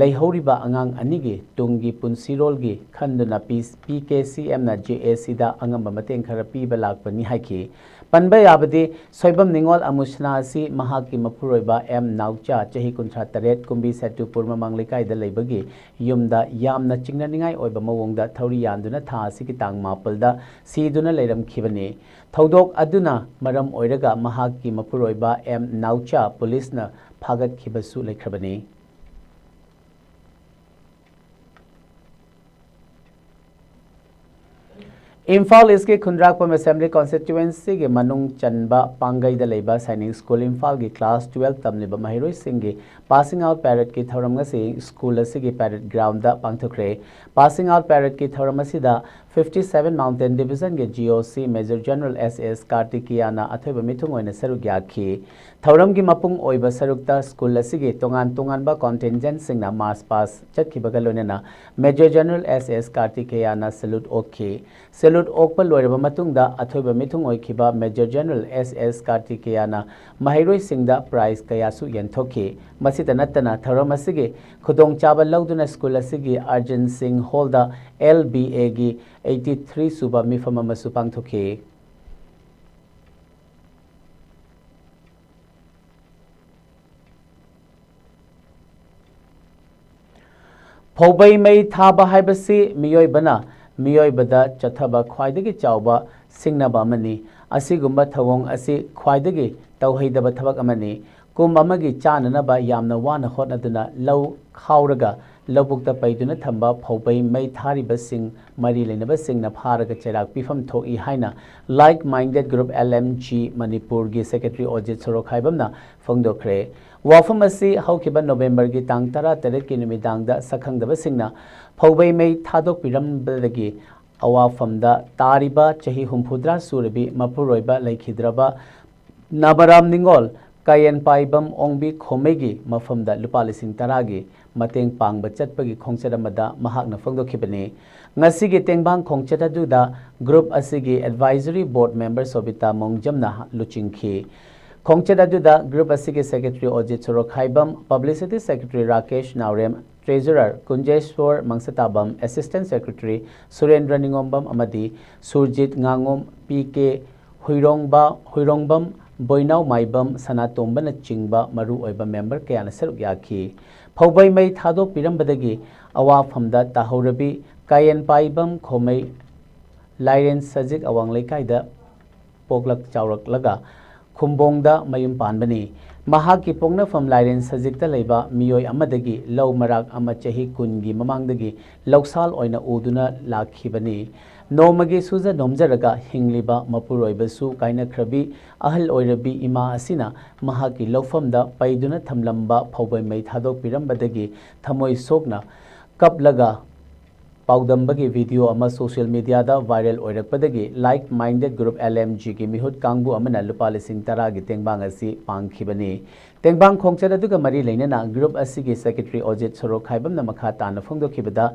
ꯂꯩꯍꯧꯔꯤꯕ ꯑꯉꯥꯡ ꯑꯅꯤꯒꯤ ꯇꯨꯡꯒꯤ ꯄꯨꯟꯁꯤꯔꯣꯜꯒꯤ ꯈꯟꯗꯨꯅ ꯄꯤ-, ꯄꯤ ꯀꯦ ꯁꯤ ꯑꯦꯝꯅ ꯖꯦ ꯑꯦ ꯁꯤꯗ ꯑꯉꯝꯕ ꯃꯇꯦꯡ ꯈꯔ ꯄꯤꯕ ꯂꯥꯛꯄꯅꯤ ꯍꯥꯏꯈꯤ꯫ ꯄꯟꯕ ꯌꯥꯕꯗꯤ, ꯁꯣꯏꯕꯝ ꯅꯤꯉꯣꯜ ꯑꯃꯨ ꯁꯅꯥ ꯑꯁꯤ ꯃꯍꯥꯛꯀꯤ ꯃꯄꯨꯔꯣꯏꯕ ꯑꯦꯝ ꯅꯥꯎꯆꯥ, ꯆꯍꯤ ꯀꯨꯟꯊ꯭ꯔꯥ ꯇꯔꯦꯠ, ꯀꯨꯝꯕꯤ ꯁꯦꯇꯨꯄꯨꯔ ꯃꯃꯥꯡ ꯂꯩꯀꯥꯏꯗ ꯂꯩꯕꯒꯤ ꯌꯨꯝꯗ ꯌꯥꯝꯅ ꯆꯤꯡꯅꯅꯤꯡꯉꯥꯏ ꯑꯣꯏꯕ ꯃꯑꯣꯡꯗ ꯊꯧꯔꯤ ꯌꯥꯟꯗꯨꯅ ꯊꯥ ꯑꯁꯤꯒꯤ ꯇꯥꯡ ꯃꯥꯄꯜꯗ ꯁꯤꯗꯨꯅ ꯂꯩꯔꯝꯈꯤꯕꯅꯤ꯫ ꯊꯧꯗꯣꯛ ꯑꯗꯨꯅ ꯃꯔꯝ ꯑꯣꯏꯔꯒ ꯃꯍꯥꯛꯀꯤ ꯃꯄꯨꯔꯣꯏꯕ ꯑꯦꯝ ꯅꯥꯎꯆꯥ ꯄꯨꯂꯤꯁꯅ ꯐꯥꯒꯠꯈꯤꯕꯁꯨ ꯂꯩꯈ꯭ꯔꯕꯅꯤ꯫ ꯏꯝꯐꯥꯜ ꯏꯁꯀꯤ ꯈꯨꯟꯗ꯭ꯔꯥꯛꯄꯝ ꯑꯦꯁꯦꯝꯕ꯭ꯂꯤ ꯀꯣꯟꯁꯇꯤꯇ꯭ꯋꯦꯟꯁꯤꯒꯤ ꯃꯅꯨꯡ ꯆꯟꯕ ꯄꯥꯡꯒꯩꯗ ꯂꯩꯕ ꯁꯥꯏꯅꯤꯛ ꯁ꯭ꯀꯨꯜ ꯏꯝꯐꯥꯜꯒꯤ ꯀ꯭ꯂꯥꯁ ꯇꯨꯋꯦꯜꯕ ꯇꯝꯂꯤꯕ ꯃꯍꯩꯔꯣꯏꯁꯤꯡꯒꯤ ꯄꯥꯁꯤꯡ ꯑꯥꯎꯠ ꯄꯦꯔꯦꯗꯀꯤ ꯊꯧꯔꯝ ꯉꯁꯤ ꯁ꯭ꯀꯨꯜ ꯑꯁꯤꯒꯤ ꯄꯦꯔꯦꯗ ꯒ꯭ꯔꯥꯎꯟꯗ ꯄꯥꯡꯊꯣꯛꯈ꯭ꯔꯦ꯫ ꯄꯥꯁꯤꯡ ꯑꯥꯎꯠ ꯄꯦꯔꯦꯗꯀꯤ ꯊꯧꯔꯝ ꯑꯁꯤꯗ fifty seven Mountain Divisionꯒꯤ G O C Major General S S Kartikeyanꯅ ꯑꯊꯣꯏꯕ ꯃꯤꯊꯨꯡ ꯑꯣꯏꯅ ꯁꯔꯨꯛ ꯌꯥꯈꯤ꯫ ꯊꯧꯔꯝꯒꯤ ꯃꯄꯨꯡ ꯑꯣꯏꯕ ꯁꯔꯨꯛꯇ ꯁ꯭ꯀꯨꯜ ꯑꯁꯤꯒꯤ ꯇꯣꯉꯥꯟ ꯇꯣꯉꯥꯟꯕ contingentꯁꯤꯡꯅ march past ꯆꯠꯈꯤꯕꯒ ꯂꯣꯏꯅꯅ Major General S S Kartikeyanꯅ salute ꯑꯣꯛꯈꯤ꯫ Salute ꯑꯣꯛꯄ ꯂꯣꯏꯔꯕ ꯃꯇꯨꯡꯗ ꯑꯊꯣꯏꯕ ꯃꯤꯊꯨꯡ ꯑꯣꯏꯈꯤꯕ Major General S S Kartikeyanꯅ ꯃꯍꯩꯔꯣꯏꯁꯤꯡꯗ prize ꯀꯌꯥꯁꯨ ꯌꯦꯟꯊꯣꯛꯈꯤ꯫ ꯃꯁꯤꯇ ꯅꯠꯇꯅ ꯊꯧꯔꯝ ꯑꯁꯤꯒꯤ ꯈꯨꯗꯣꯡꯆꯥꯕ ꯂꯧꯗꯨꯅ ꯁ꯭ꯀꯨꯜ ꯑꯁꯤꯒꯤ Arjan Singh Hallꯗ L B Aꯒꯤ eighty three ꯁꯨꯕ ꯃꯤꯐꯝ ꯑꯃꯁꯨ ꯄꯥꯡꯊꯣꯛꯈꯤ꯫ ꯐꯧꯕꯩ ꯃꯩ ꯊꯥꯕ ꯍꯥꯏꯕꯁꯤ ꯃꯤꯑꯣꯏꯕꯅ ꯃꯤꯑꯣꯏꯕꯗ ꯆꯠꯊꯕ ꯈ꯭ꯋꯥꯏꯗꯒꯤ ꯆꯥꯎꯕ ꯁꯤꯡꯅꯕ ꯑꯃꯅꯤ꯫ ꯑꯁꯤꯒꯨꯝꯕ ꯊꯧꯑꯣꯡ ꯑꯁꯤ ꯈ꯭ꯋꯥꯏꯗꯒꯤ ꯇꯧꯍꯩꯗꯕ ꯊꯕꯛ ꯑꯃꯅꯤ꯫ ꯀꯨꯝ ꯑꯃꯒꯤ ꯆꯥꯅꯅꯕ ꯌꯥꯝꯅ ꯋꯥꯅ ꯍꯣꯠꯅꯗꯨꯅ ꯂꯧ ꯈꯥꯎꯔꯒ ꯂꯧꯕꯨꯛꯇ ꯄꯩꯗꯨꯅ ꯊꯝꯕ ꯐꯧꯕꯩ ꯃꯩ ꯊꯥꯔꯤꯕꯁꯤꯡ ꯃꯔꯤ ꯂꯩꯅꯕꯁꯤꯡꯅ ꯐꯥꯔꯒ ꯆꯩꯔꯥꯛ ꯄꯤꯐꯝ ꯊꯣꯛꯏ ꯍꯥꯏꯅ Like Minded Group L M G ꯃꯅꯤꯄꯨꯔꯒꯤ ꯁꯦꯀ꯭ꯔꯦꯇꯔꯤ ꯑꯣꯖꯤꯠ ꯁꯣꯔꯣꯛꯈꯥꯏꯕꯝꯅ ꯐꯣꯡꯗꯣꯛꯈ꯭ꯔꯦ꯫ ꯋꯥꯐꯝ ꯑꯁꯤ ꯍꯧꯈꯤꯕ ꯅꯣꯕꯦꯝꯕꯔꯒꯤ ꯇꯥꯡ ꯇꯔꯥ ꯇꯔꯦꯠꯀꯤ ꯅꯨꯃꯤꯗꯥꯡꯗ ꯁꯛꯈꯪꯗꯕꯁꯤꯡꯅ ꯐꯧꯕꯩ ꯃꯩ ꯊꯥꯗꯣꯛꯄꯤꯔꯝꯕꯗꯒꯤ ꯑꯋꯥꯐꯝꯗ ꯇꯥꯔꯤꯕ ꯆꯍꯤ ꯍꯨꯝꯐꯨꯇꯔꯥ ꯁꯨꯔꯕꯤ ꯃꯄꯨꯔꯣꯏꯕ ꯂꯩꯈꯤꯗ꯭ꯔꯕ ꯅꯥꯕꯔꯥꯝ ꯅꯤꯉꯣꯜ ꯀꯥꯌꯦꯟꯄꯥꯏꯕꯝ ꯑꯣꯡꯕꯤ ꯈꯣꯃꯩꯒꯤ ꯃꯐꯝꯗ ꯂꯨꯄꯥ ꯂꯤꯁꯤꯡ ꯇꯔꯥꯒꯤ ꯃꯇꯦꯡ ꯄꯥꯡꯕ ꯆꯠꯄꯒꯤ ꯈꯣꯡꯆꯠ ꯑꯃꯗ ꯃꯍꯥꯛꯅ ꯐꯣꯡꯗꯣꯛꯈꯤꯕꯅꯤ꯫ ꯉꯁꯤꯒꯤ ꯇꯦꯡꯕꯥꯡ ꯈꯣꯡꯆꯠ ꯑꯗꯨꯗ group ꯑꯁꯤꯒꯤ advisory board member ꯁꯣꯕꯤꯇꯥ ꯃꯣꯡꯖꯝꯅ ꯂꯨꯆꯤꯡꯈꯤ꯫ ꯈꯣꯡꯆꯠ ꯑꯗꯨꯗ group ꯑꯁꯤꯒꯤ secretary ꯑꯣꯖꯤꯠ ꯁꯣꯔꯣꯛꯈꯥꯏꯕꯝ, publicity secretary ꯔꯥꯀꯦꯁ ꯅꯥꯎꯔꯦꯝ, treasurer ꯀꯨꯟꯖꯦꯁꯣꯔ ꯃꯪꯁꯇꯥꯕꯝ, assistant secretary ꯁꯨꯔꯦꯟꯗ꯭ꯔ ꯅꯤꯉꯣꯝꯕꯝ ꯑꯃꯗꯤ ꯁꯨꯔꯖꯤꯠ ꯉꯥꯉꯣꯝ, ꯄꯤ ꯀꯦ ꯍꯨꯏꯔꯣꯡꯕ, ꯍꯨꯏꯔꯣꯡꯕꯝ, ꯕꯣꯏꯅꯥꯎ ꯃꯥꯏꯕꯝ, ꯁꯅꯥꯇꯣꯝꯕꯅꯆꯤꯡꯕ ꯃꯔꯨꯑꯣꯏꯕ member ꯀꯌꯥꯅ ꯁꯔꯨꯛ ꯌꯥꯈꯤ꯫ ꯐꯧꯕꯩ ꯃꯩ ꯊꯥꯗꯣꯛꯄꯤꯔꯝꯕꯗꯒꯤ ꯑꯋꯥꯐꯝꯗ ꯇꯥꯍꯧꯔꯕꯤ ꯀꯥꯌꯦꯟꯄꯥꯏꯕꯝ ꯈꯣꯃꯩ ꯂꯥꯏꯔꯦꯟ ꯁꯖꯤꯛ ꯑꯋꯥꯡ ꯂꯩꯀꯥꯏꯗ ꯄꯣꯛꯂꯛ ꯆꯥꯎꯔꯛꯂꯒ ꯈꯨꯝꯕꯣꯡꯗ ꯃꯌꯨꯝ ꯄꯥꯟꯕꯅꯤ꯫ ꯃꯍꯥꯛꯀꯤ ꯄꯣꯛꯅꯐꯝ ꯂꯥꯏꯔꯦꯟ ꯁꯖꯤꯛꯇ ꯂꯩꯕ ꯃꯤꯑꯣꯏ ꯑꯃꯗꯒꯤ ꯂꯧ ꯃꯔꯥꯛ ꯑꯃ ꯆꯍꯤ ꯀꯨꯟꯒꯤ ꯃꯃꯥꯡꯗꯒꯤ ꯂꯧꯁꯥꯜ ꯑꯣꯏꯅ ꯎꯗꯨꯅ ꯂꯥꯛꯈꯤꯕꯅꯤ꯫ ꯅꯣꯡꯃꯒꯤ ꯁꯨꯖ ꯅꯣꯝꯖꯔꯒ ꯍꯤꯡꯂꯤꯕ ꯃꯄꯨꯔꯣꯏꯕꯁꯨ ꯀꯥꯏꯅꯈ꯭ꯔꯕꯤ ꯑꯍꯜ ꯑꯣꯏꯔꯕꯤ ꯏꯃꯥ ꯑꯁꯤꯅ ꯃꯍꯥꯛꯀꯤ ꯂꯧꯐꯝꯗ ꯄꯩꯗꯨꯅ ꯊꯝꯂꯝꯕ ꯐꯧꯕꯩ ꯃꯩ ꯊꯥꯗꯣꯛꯄꯤꯔꯝꯕꯗꯒꯤ ꯊꯃꯣꯏ ꯁꯣꯛꯅ ꯀꯞꯂꯒ ꯄꯥꯎꯗꯝꯕꯒꯤ video ꯑꯃ social mediaꯗ viral ꯑꯣꯏꯔꯛꯄꯗꯒꯤ like minded group LMGꯒꯤ ꯃꯤꯍꯨꯠ ꯀꯥꯡꯕꯨ ꯑꯃꯅ ꯂꯨꯄꯥ ꯂꯤꯁꯤꯡ ꯇꯔꯥꯒꯤ ꯇꯦꯡꯕꯥꯡ ꯑꯁꯤ ꯄꯥꯡꯈꯤꯕꯅꯤ꯫ ꯇꯦꯡꯕꯥꯡ ꯈꯣꯡꯆꯠ ꯑꯗꯨꯒ ꯃꯔꯤ ꯂꯩꯅꯅ group ꯑꯁꯤꯒꯤ secretary ꯑꯣꯖꯤꯠ ꯁꯣꯔꯣꯛꯈꯥꯏꯕꯝꯅ ꯃꯈꯥ ꯇꯥꯅ ꯐꯣꯡꯗꯣꯛꯈꯤꯕꯗ,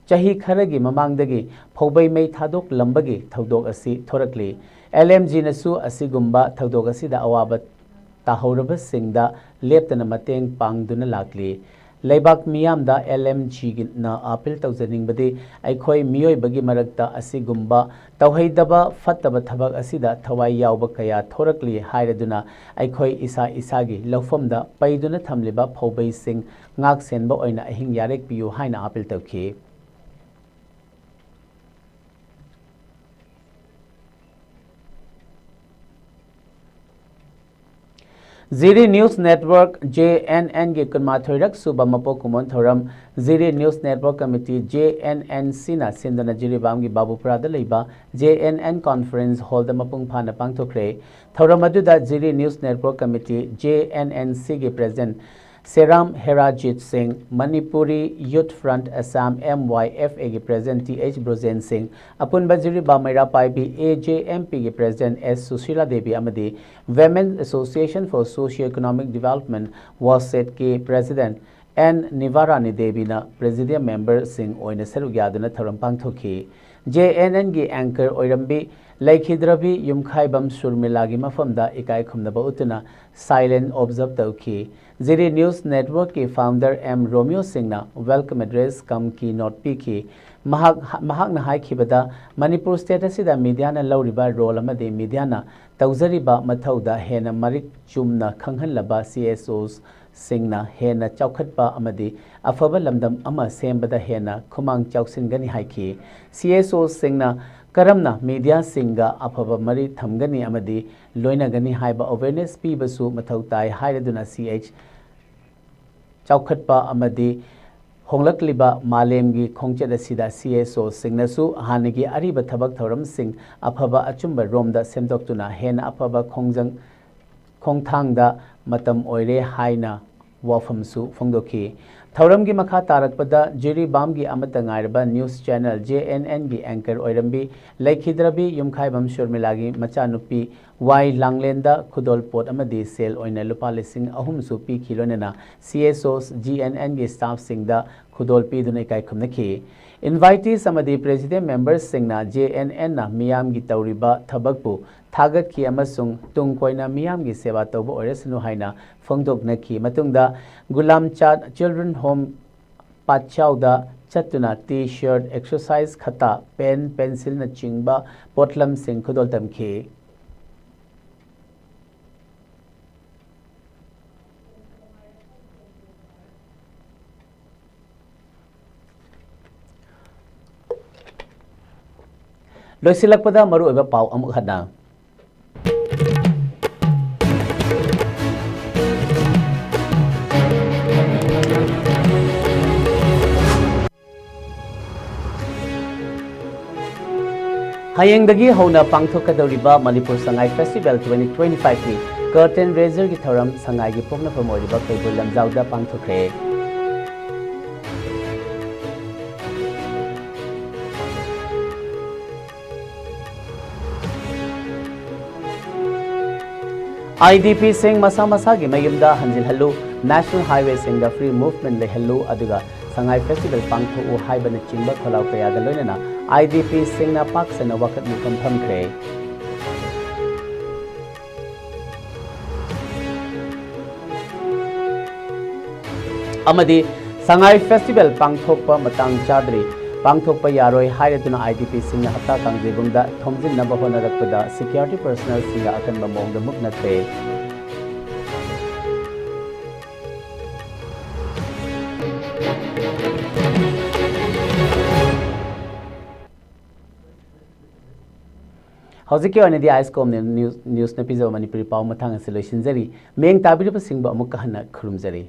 ꯆꯍꯤ ꯈꯔꯒꯤ ꯃꯃꯥꯡꯗꯒꯤ ꯐꯧꯕꯩ ꯃꯩ ꯊꯥꯗꯣꯛꯂꯝꯕꯒꯤ ꯊꯧꯗꯣꯛ ꯑꯁꯤ ꯊꯣꯔꯛꯂꯤ꯫ LMGꯅꯁꯨ ꯑꯁꯤꯒꯨꯝꯕ ꯊꯧꯗꯣꯛ ꯑꯁꯤꯗ ꯑꯋꯥꯕ ꯇꯥꯍꯧꯔꯕꯁꯤꯡꯗ ꯂꯦꯞꯇꯅ ꯃꯇꯦꯡ ꯄꯥꯡꯗꯨꯅ ꯂꯥꯛꯂꯤ꯫ ꯂꯩꯕꯥꯛ ꯃꯤꯌꯥꯝꯗ LMGꯅ appeal ꯇꯧꯖꯅꯤꯡꯕꯗꯤ, ꯑꯩꯈꯣꯏ ꯃꯤꯑꯣꯏꯕꯒꯤ ꯃꯔꯛꯇ ꯑꯁꯤꯒꯨꯝꯕ ꯇꯧꯍꯩꯗꯕ ꯐꯠꯇꯕ ꯊꯕꯛ ꯑꯁꯤꯗ ꯊꯋꯥꯏ ꯌꯥꯎꯕ ꯀꯌꯥ ꯊꯣꯔꯛꯂꯤ ꯍꯥꯏꯔꯗꯨꯅ ꯑꯩꯈꯣꯏ ꯏꯁꯥ ꯏꯁꯥꯒꯤ ꯂꯧꯐꯝꯗ ꯄꯩꯗꯨꯅ ꯊꯝꯂꯤꯕ ꯐꯧꯕꯩꯁꯤꯡ ꯉꯥꯛ ꯁꯦꯟꯕ ꯑꯣꯏꯅ ꯑꯍꯤꯡ ꯌꯥꯔꯦꯛ ꯄꯤꯌꯨ ꯍꯥꯏꯅ appeal ꯇꯧꯈꯤ꯫ ꯖꯤꯔꯤ News Network, JNNꯒꯤ ꯀꯨꯟꯃꯥꯊꯣꯏꯔꯛ ꯁꯨꯕ ꯃꯄꯣꯛ ꯀꯨꯝꯑꯣꯟ ꯊꯧꯔꯝ ꯖꯤꯔꯤ News Network Committee, JNNCꯅ ꯁꯤꯟꯗꯨꯅ ꯖꯤꯔꯤꯕꯥꯝꯒꯤ ꯕꯥꯕꯨꯄꯨꯔꯥꯗ ꯂꯩꯕ JNN Conference Hallꯗ ꯃꯄꯨꯡ ꯐꯥꯅ ꯄꯥꯡꯊꯣꯛꯈ꯭ꯔꯦ꯫ ꯊꯧꯔꯝ ꯑꯗꯨꯗ ꯖꯤꯔꯤ News Network Committee, JNNCꯒꯤ President ꯁꯦꯔꯥꯝ ꯍꯦꯔꯥꯖꯤꯠ ꯁꯤꯡ, Manipuri Youth Front Assam, MYFAꯒꯤ President T H Brojen Singh, ꯑꯄꯨꯟꯕ ꯖꯤꯔꯤꯕꯥꯝ ꯃꯩꯔꯥ ꯄꯥꯏꯕꯤ AJMPꯒꯤ President ꯑꯦꯁ ꯁꯨꯁꯤꯂꯥ ꯗꯦꯕꯤ ꯑꯃꯗꯤ Women Association for Socio-Economic Development, WASEDꯀꯤ President ꯑꯦꯟ ꯅꯤꯚꯥꯔꯥꯅꯤ ꯗꯦꯕꯤꯅ Presidium memberꯁꯤꯡ ꯑꯣꯏꯅ ꯁꯔꯨꯛ ꯌꯥꯗꯨꯅ ꯊꯧꯔꯝ ꯄꯥꯡꯊꯣꯛꯈꯤ꯫ JNNꯒꯤ anchor ꯑꯣꯏꯔꯝꯕꯤ ꯂꯩꯈꯤꯗ꯭ꯔꯕꯤ ꯌꯨꯝꯈꯥꯏꯕꯝ ꯁꯨꯔꯃꯤꯂꯥꯒꯤ ꯃꯐꯝꯗ ꯏꯀꯥꯏ ꯈꯨꯝꯅꯕ ꯎꯠꯇꯨꯅ silent observe ꯇꯧꯈꯤ꯫ ꯖꯤꯔꯤ News Networkꯀꯤ founder ꯑꯦꯝ ꯔꯣꯃꯤꯌꯣ ꯁꯤꯡꯅ welcome address cum keynote ꯄꯤꯈꯤ꯫ ꯃꯍꯥꯛ, ꯃꯍꯥꯛꯅ ꯍꯥꯏꯈꯤꯕꯗ, ꯃꯅꯤꯄꯨꯔ state ꯑꯁꯤꯗ mediaꯅ ꯂꯧꯔꯤꯕ role ꯑꯃꯗꯤ mediaꯅ ꯇꯧꯖꯔꯤꯕ ꯃꯊꯧꯗ ꯍꯦꯟꯅ ꯃꯔꯤꯛ ꯆꯨꯝꯅ ꯈꯪꯍꯜꯂꯕ CSOꯁꯁꯤꯡꯅ ꯍꯦꯟꯅ ꯆꯥꯎꯈꯠꯄ ꯑꯃꯗꯤ ꯑꯐꯕ ꯂꯝꯗꯝ ꯑꯃ ꯁꯦꯝꯕꯗ ꯍꯦꯟꯅ ꯈꯨꯃꯥꯡ ꯆꯥꯎꯁꯤꯟꯒꯅꯤ ꯍꯥꯏꯈꯤ꯫ CSOꯁꯁꯤꯡꯅ ꯀꯔꯝꯅ mediaꯁꯤꯡꯒ ꯑꯐꯕ ꯃꯔꯤ ꯊꯝꯒꯅꯤ ꯑꯃꯗꯤ ꯂꯣꯏꯅꯒꯅꯤ ꯍꯥꯏꯕ awareness ꯄꯤꯕꯁꯨ ꯃꯊꯧ ꯇꯥꯏ ꯍꯥꯏꯔꯗꯨꯅ ꯁꯤ ꯑꯩꯆ ꯆꯥꯎꯈꯠꯄ ꯑꯃꯗꯤ ꯍꯣꯡꯂꯛꯂꯤꯕ ꯃꯥꯂꯦꯝꯒꯤ ꯈꯣꯡꯆꯠ ꯑꯁꯤꯗ CSOꯁꯤꯡꯅꯁꯨ ꯍꯥꯟꯅꯒꯤ ꯑꯔꯤꯕ ꯊꯕꯛ ꯊꯧꯔꯝꯁꯤꯡ ꯑꯐꯕ ꯑꯆꯨꯝꯕ ꯔꯣꯝꯗ ꯁꯦꯝꯗꯣꯛꯇꯨꯅ ꯍꯦꯟꯅ ꯑꯐꯕ ꯈꯣꯡꯖꯪ, ꯈꯣꯡꯊꯥꯡꯗ ꯃꯇꯝ ꯑꯣꯏꯔꯦ ꯍꯥꯏꯅ ꯋꯥꯐꯝꯁꯨ ꯐꯣꯡꯗꯣꯛꯈꯤ꯫ ꯊꯧꯔꯝꯒꯤ ꯃꯈꯥ ꯇꯥꯔꯛꯄꯗ ꯖꯤꯔꯤꯕꯥꯝꯒꯤ ꯑꯃꯠꯇ ꯉꯥꯏꯔꯕ news channel JNNꯒꯤ anchor ꯑꯣꯏꯔꯝꯕꯤ ꯂꯩꯈꯤꯗ꯭ꯔꯕꯤ ꯌꯨꯝꯈꯥꯏꯕꯝ ꯁꯨꯔꯃꯤꯂꯥꯒꯤ ꯃꯆꯥꯅꯨꯄꯤ ꯋꯥꯏ ꯂꯥꯡꯂꯦꯟꯗ ꯈꯨꯗꯣꯜꯄꯣꯠ ꯑꯃꯗꯤ ꯁꯦꯜ ꯑꯣꯏꯅ ꯂꯨꯄꯥ ꯂꯤꯁꯤꯡ ꯑꯍꯨꯝꯁꯨ ꯄꯤꯈꯤ꯫ ꯂꯣꯏꯅꯅ CSOs, GNNꯒꯤ staffꯁꯤꯡꯗ ꯈꯨꯗꯣꯜ ꯄꯤꯗꯨꯅ ꯏꯀꯥꯏ ꯈꯨꯝꯅꯈꯤ꯫ Invitees ꯑꯃꯗꯤ Presidium memberꯁꯤꯡꯅ JNNꯅ ꯃꯤꯌꯥꯝꯒꯤ ꯇꯧꯔꯤꯕ ꯊꯕꯛꯄꯨ ꯊꯥꯒꯠꯈꯤ ꯑꯃꯁꯨꯡ ꯇꯨꯡ ꯀꯣꯏꯅ ꯃꯤꯌꯥꯝꯒꯤ ꯁꯦꯕꯥ ꯇꯧꯕ ꯑꯣꯏꯔꯁꯅꯨ ꯍꯥꯏꯅ ꯐꯣꯡꯗꯣꯛꯅꯈꯤ꯫ ꯃꯇꯨꯡꯗ ꯒꯨꯂꯥꯝꯆꯥꯠ Children Home ꯄꯥꯠꯆꯥꯎꯗ ꯆꯠꯇꯨꯅ T-shirt, exercise ꯈꯇꯥ, pen, pencilꯅꯆꯤꯡꯕ ꯄꯣꯠꯂꯝꯁꯤꯡ ꯈꯨꯗꯣꯜ ꯇꯝꯈꯤ꯫ ꯂꯣꯏꯁꯤꯜꯂꯛꯄꯗ ꯃꯔꯨꯑꯣꯏꯕ ꯄꯥꯎ ꯑꯃꯨꯛ ꯍꯟꯅ꯫ ꯍꯌꯦꯡꯗꯒꯤ ꯍꯧꯅ ꯄꯥꯡꯊꯣꯛꯀꯗꯧꯔꯤꯕ Manipur Sangai Festival twenty twenty fiveꯀꯤ curtain raiserꯒꯤ ꯊꯧꯔꯝ ꯁꯉꯥꯏꯒꯤ ꯄꯣꯛꯅꯐꯝ ꯑꯣꯏꯔꯤꯕ ꯀꯩꯕꯨꯜ ꯂꯝꯖꯥꯎꯗ ꯄꯥꯡꯊꯣꯛꯈ꯭ꯔꯦ꯫ IDPꯁꯤꯡ ꯃꯁꯥ ꯃꯁꯥꯒꯤ ꯃꯌꯨꯝꯗ ꯍꯟꯖꯤꯜꯍꯜꯂꯨ꯫ National Highwayꯁꯤꯡꯗ free movement ꯂꯩꯍꯜꯂꯨ ꯑꯗꯨꯒ ꯁꯉꯥꯏ Festival ꯄꯥꯡꯊꯣꯛꯎ ꯍꯥꯏꯕꯅꯆꯤꯡꯕ ꯈꯣꯜꯂꯥꯎ ꯀꯌꯥꯒ ꯂꯣꯏꯅꯅ IDPꯁꯤꯡꯅ ꯄꯥꯛ ꯁꯟꯅ ꯋꯥꯀꯠ ꯃꯤꯐꯝ ꯐꯝꯈ꯭ꯔꯦ꯫ ꯑꯃꯗꯤ ꯁꯉꯥꯏ Festival ꯄꯥꯡꯊꯣꯛꯄ ꯃꯇꯥꯡ ꯆꯥꯗ꯭ꯔꯤ, ꯄꯥꯡꯊꯣꯛꯄ ꯌꯥꯔꯣꯏ ꯍꯥꯏꯔꯗꯨꯅ IDPꯁꯤꯡꯅ ꯍꯞꯇꯥ ꯀꯥꯡꯖꯩꯕꯨꯡꯗ ꯊꯣꯝꯖꯤꯟꯅꯕ ꯍꯣꯠꯅꯔꯛꯄꯗ security personnelꯁꯤꯡꯒ ꯑꯀꯟꯕ ꯃꯑꯣꯡꯗ ꯃꯨꯛꯅꯈ꯭ꯔꯦ꯫ ꯍꯧꯖꯤꯛꯀꯤ ꯑꯣꯏꯅꯗꯤ ꯑꯥꯏꯁꯀꯣꯝꯅ news, newsꯅ ꯄꯤꯖꯕ ꯃꯅꯤꯄꯨꯔꯤ ꯄꯥꯎ ꯃꯊꯪ ꯑꯁꯤ ꯂꯣꯏꯁꯤꯟꯖꯔꯤ꯫ ꯃꯤꯠꯌꯦꯡ ꯇꯥꯕꯤꯔꯤꯕꯁꯤꯡꯕꯨ ꯑꯃꯨꯛꯀ ꯍꯟꯅ ꯈꯨꯔꯨꯝꯖꯔꯤ꯫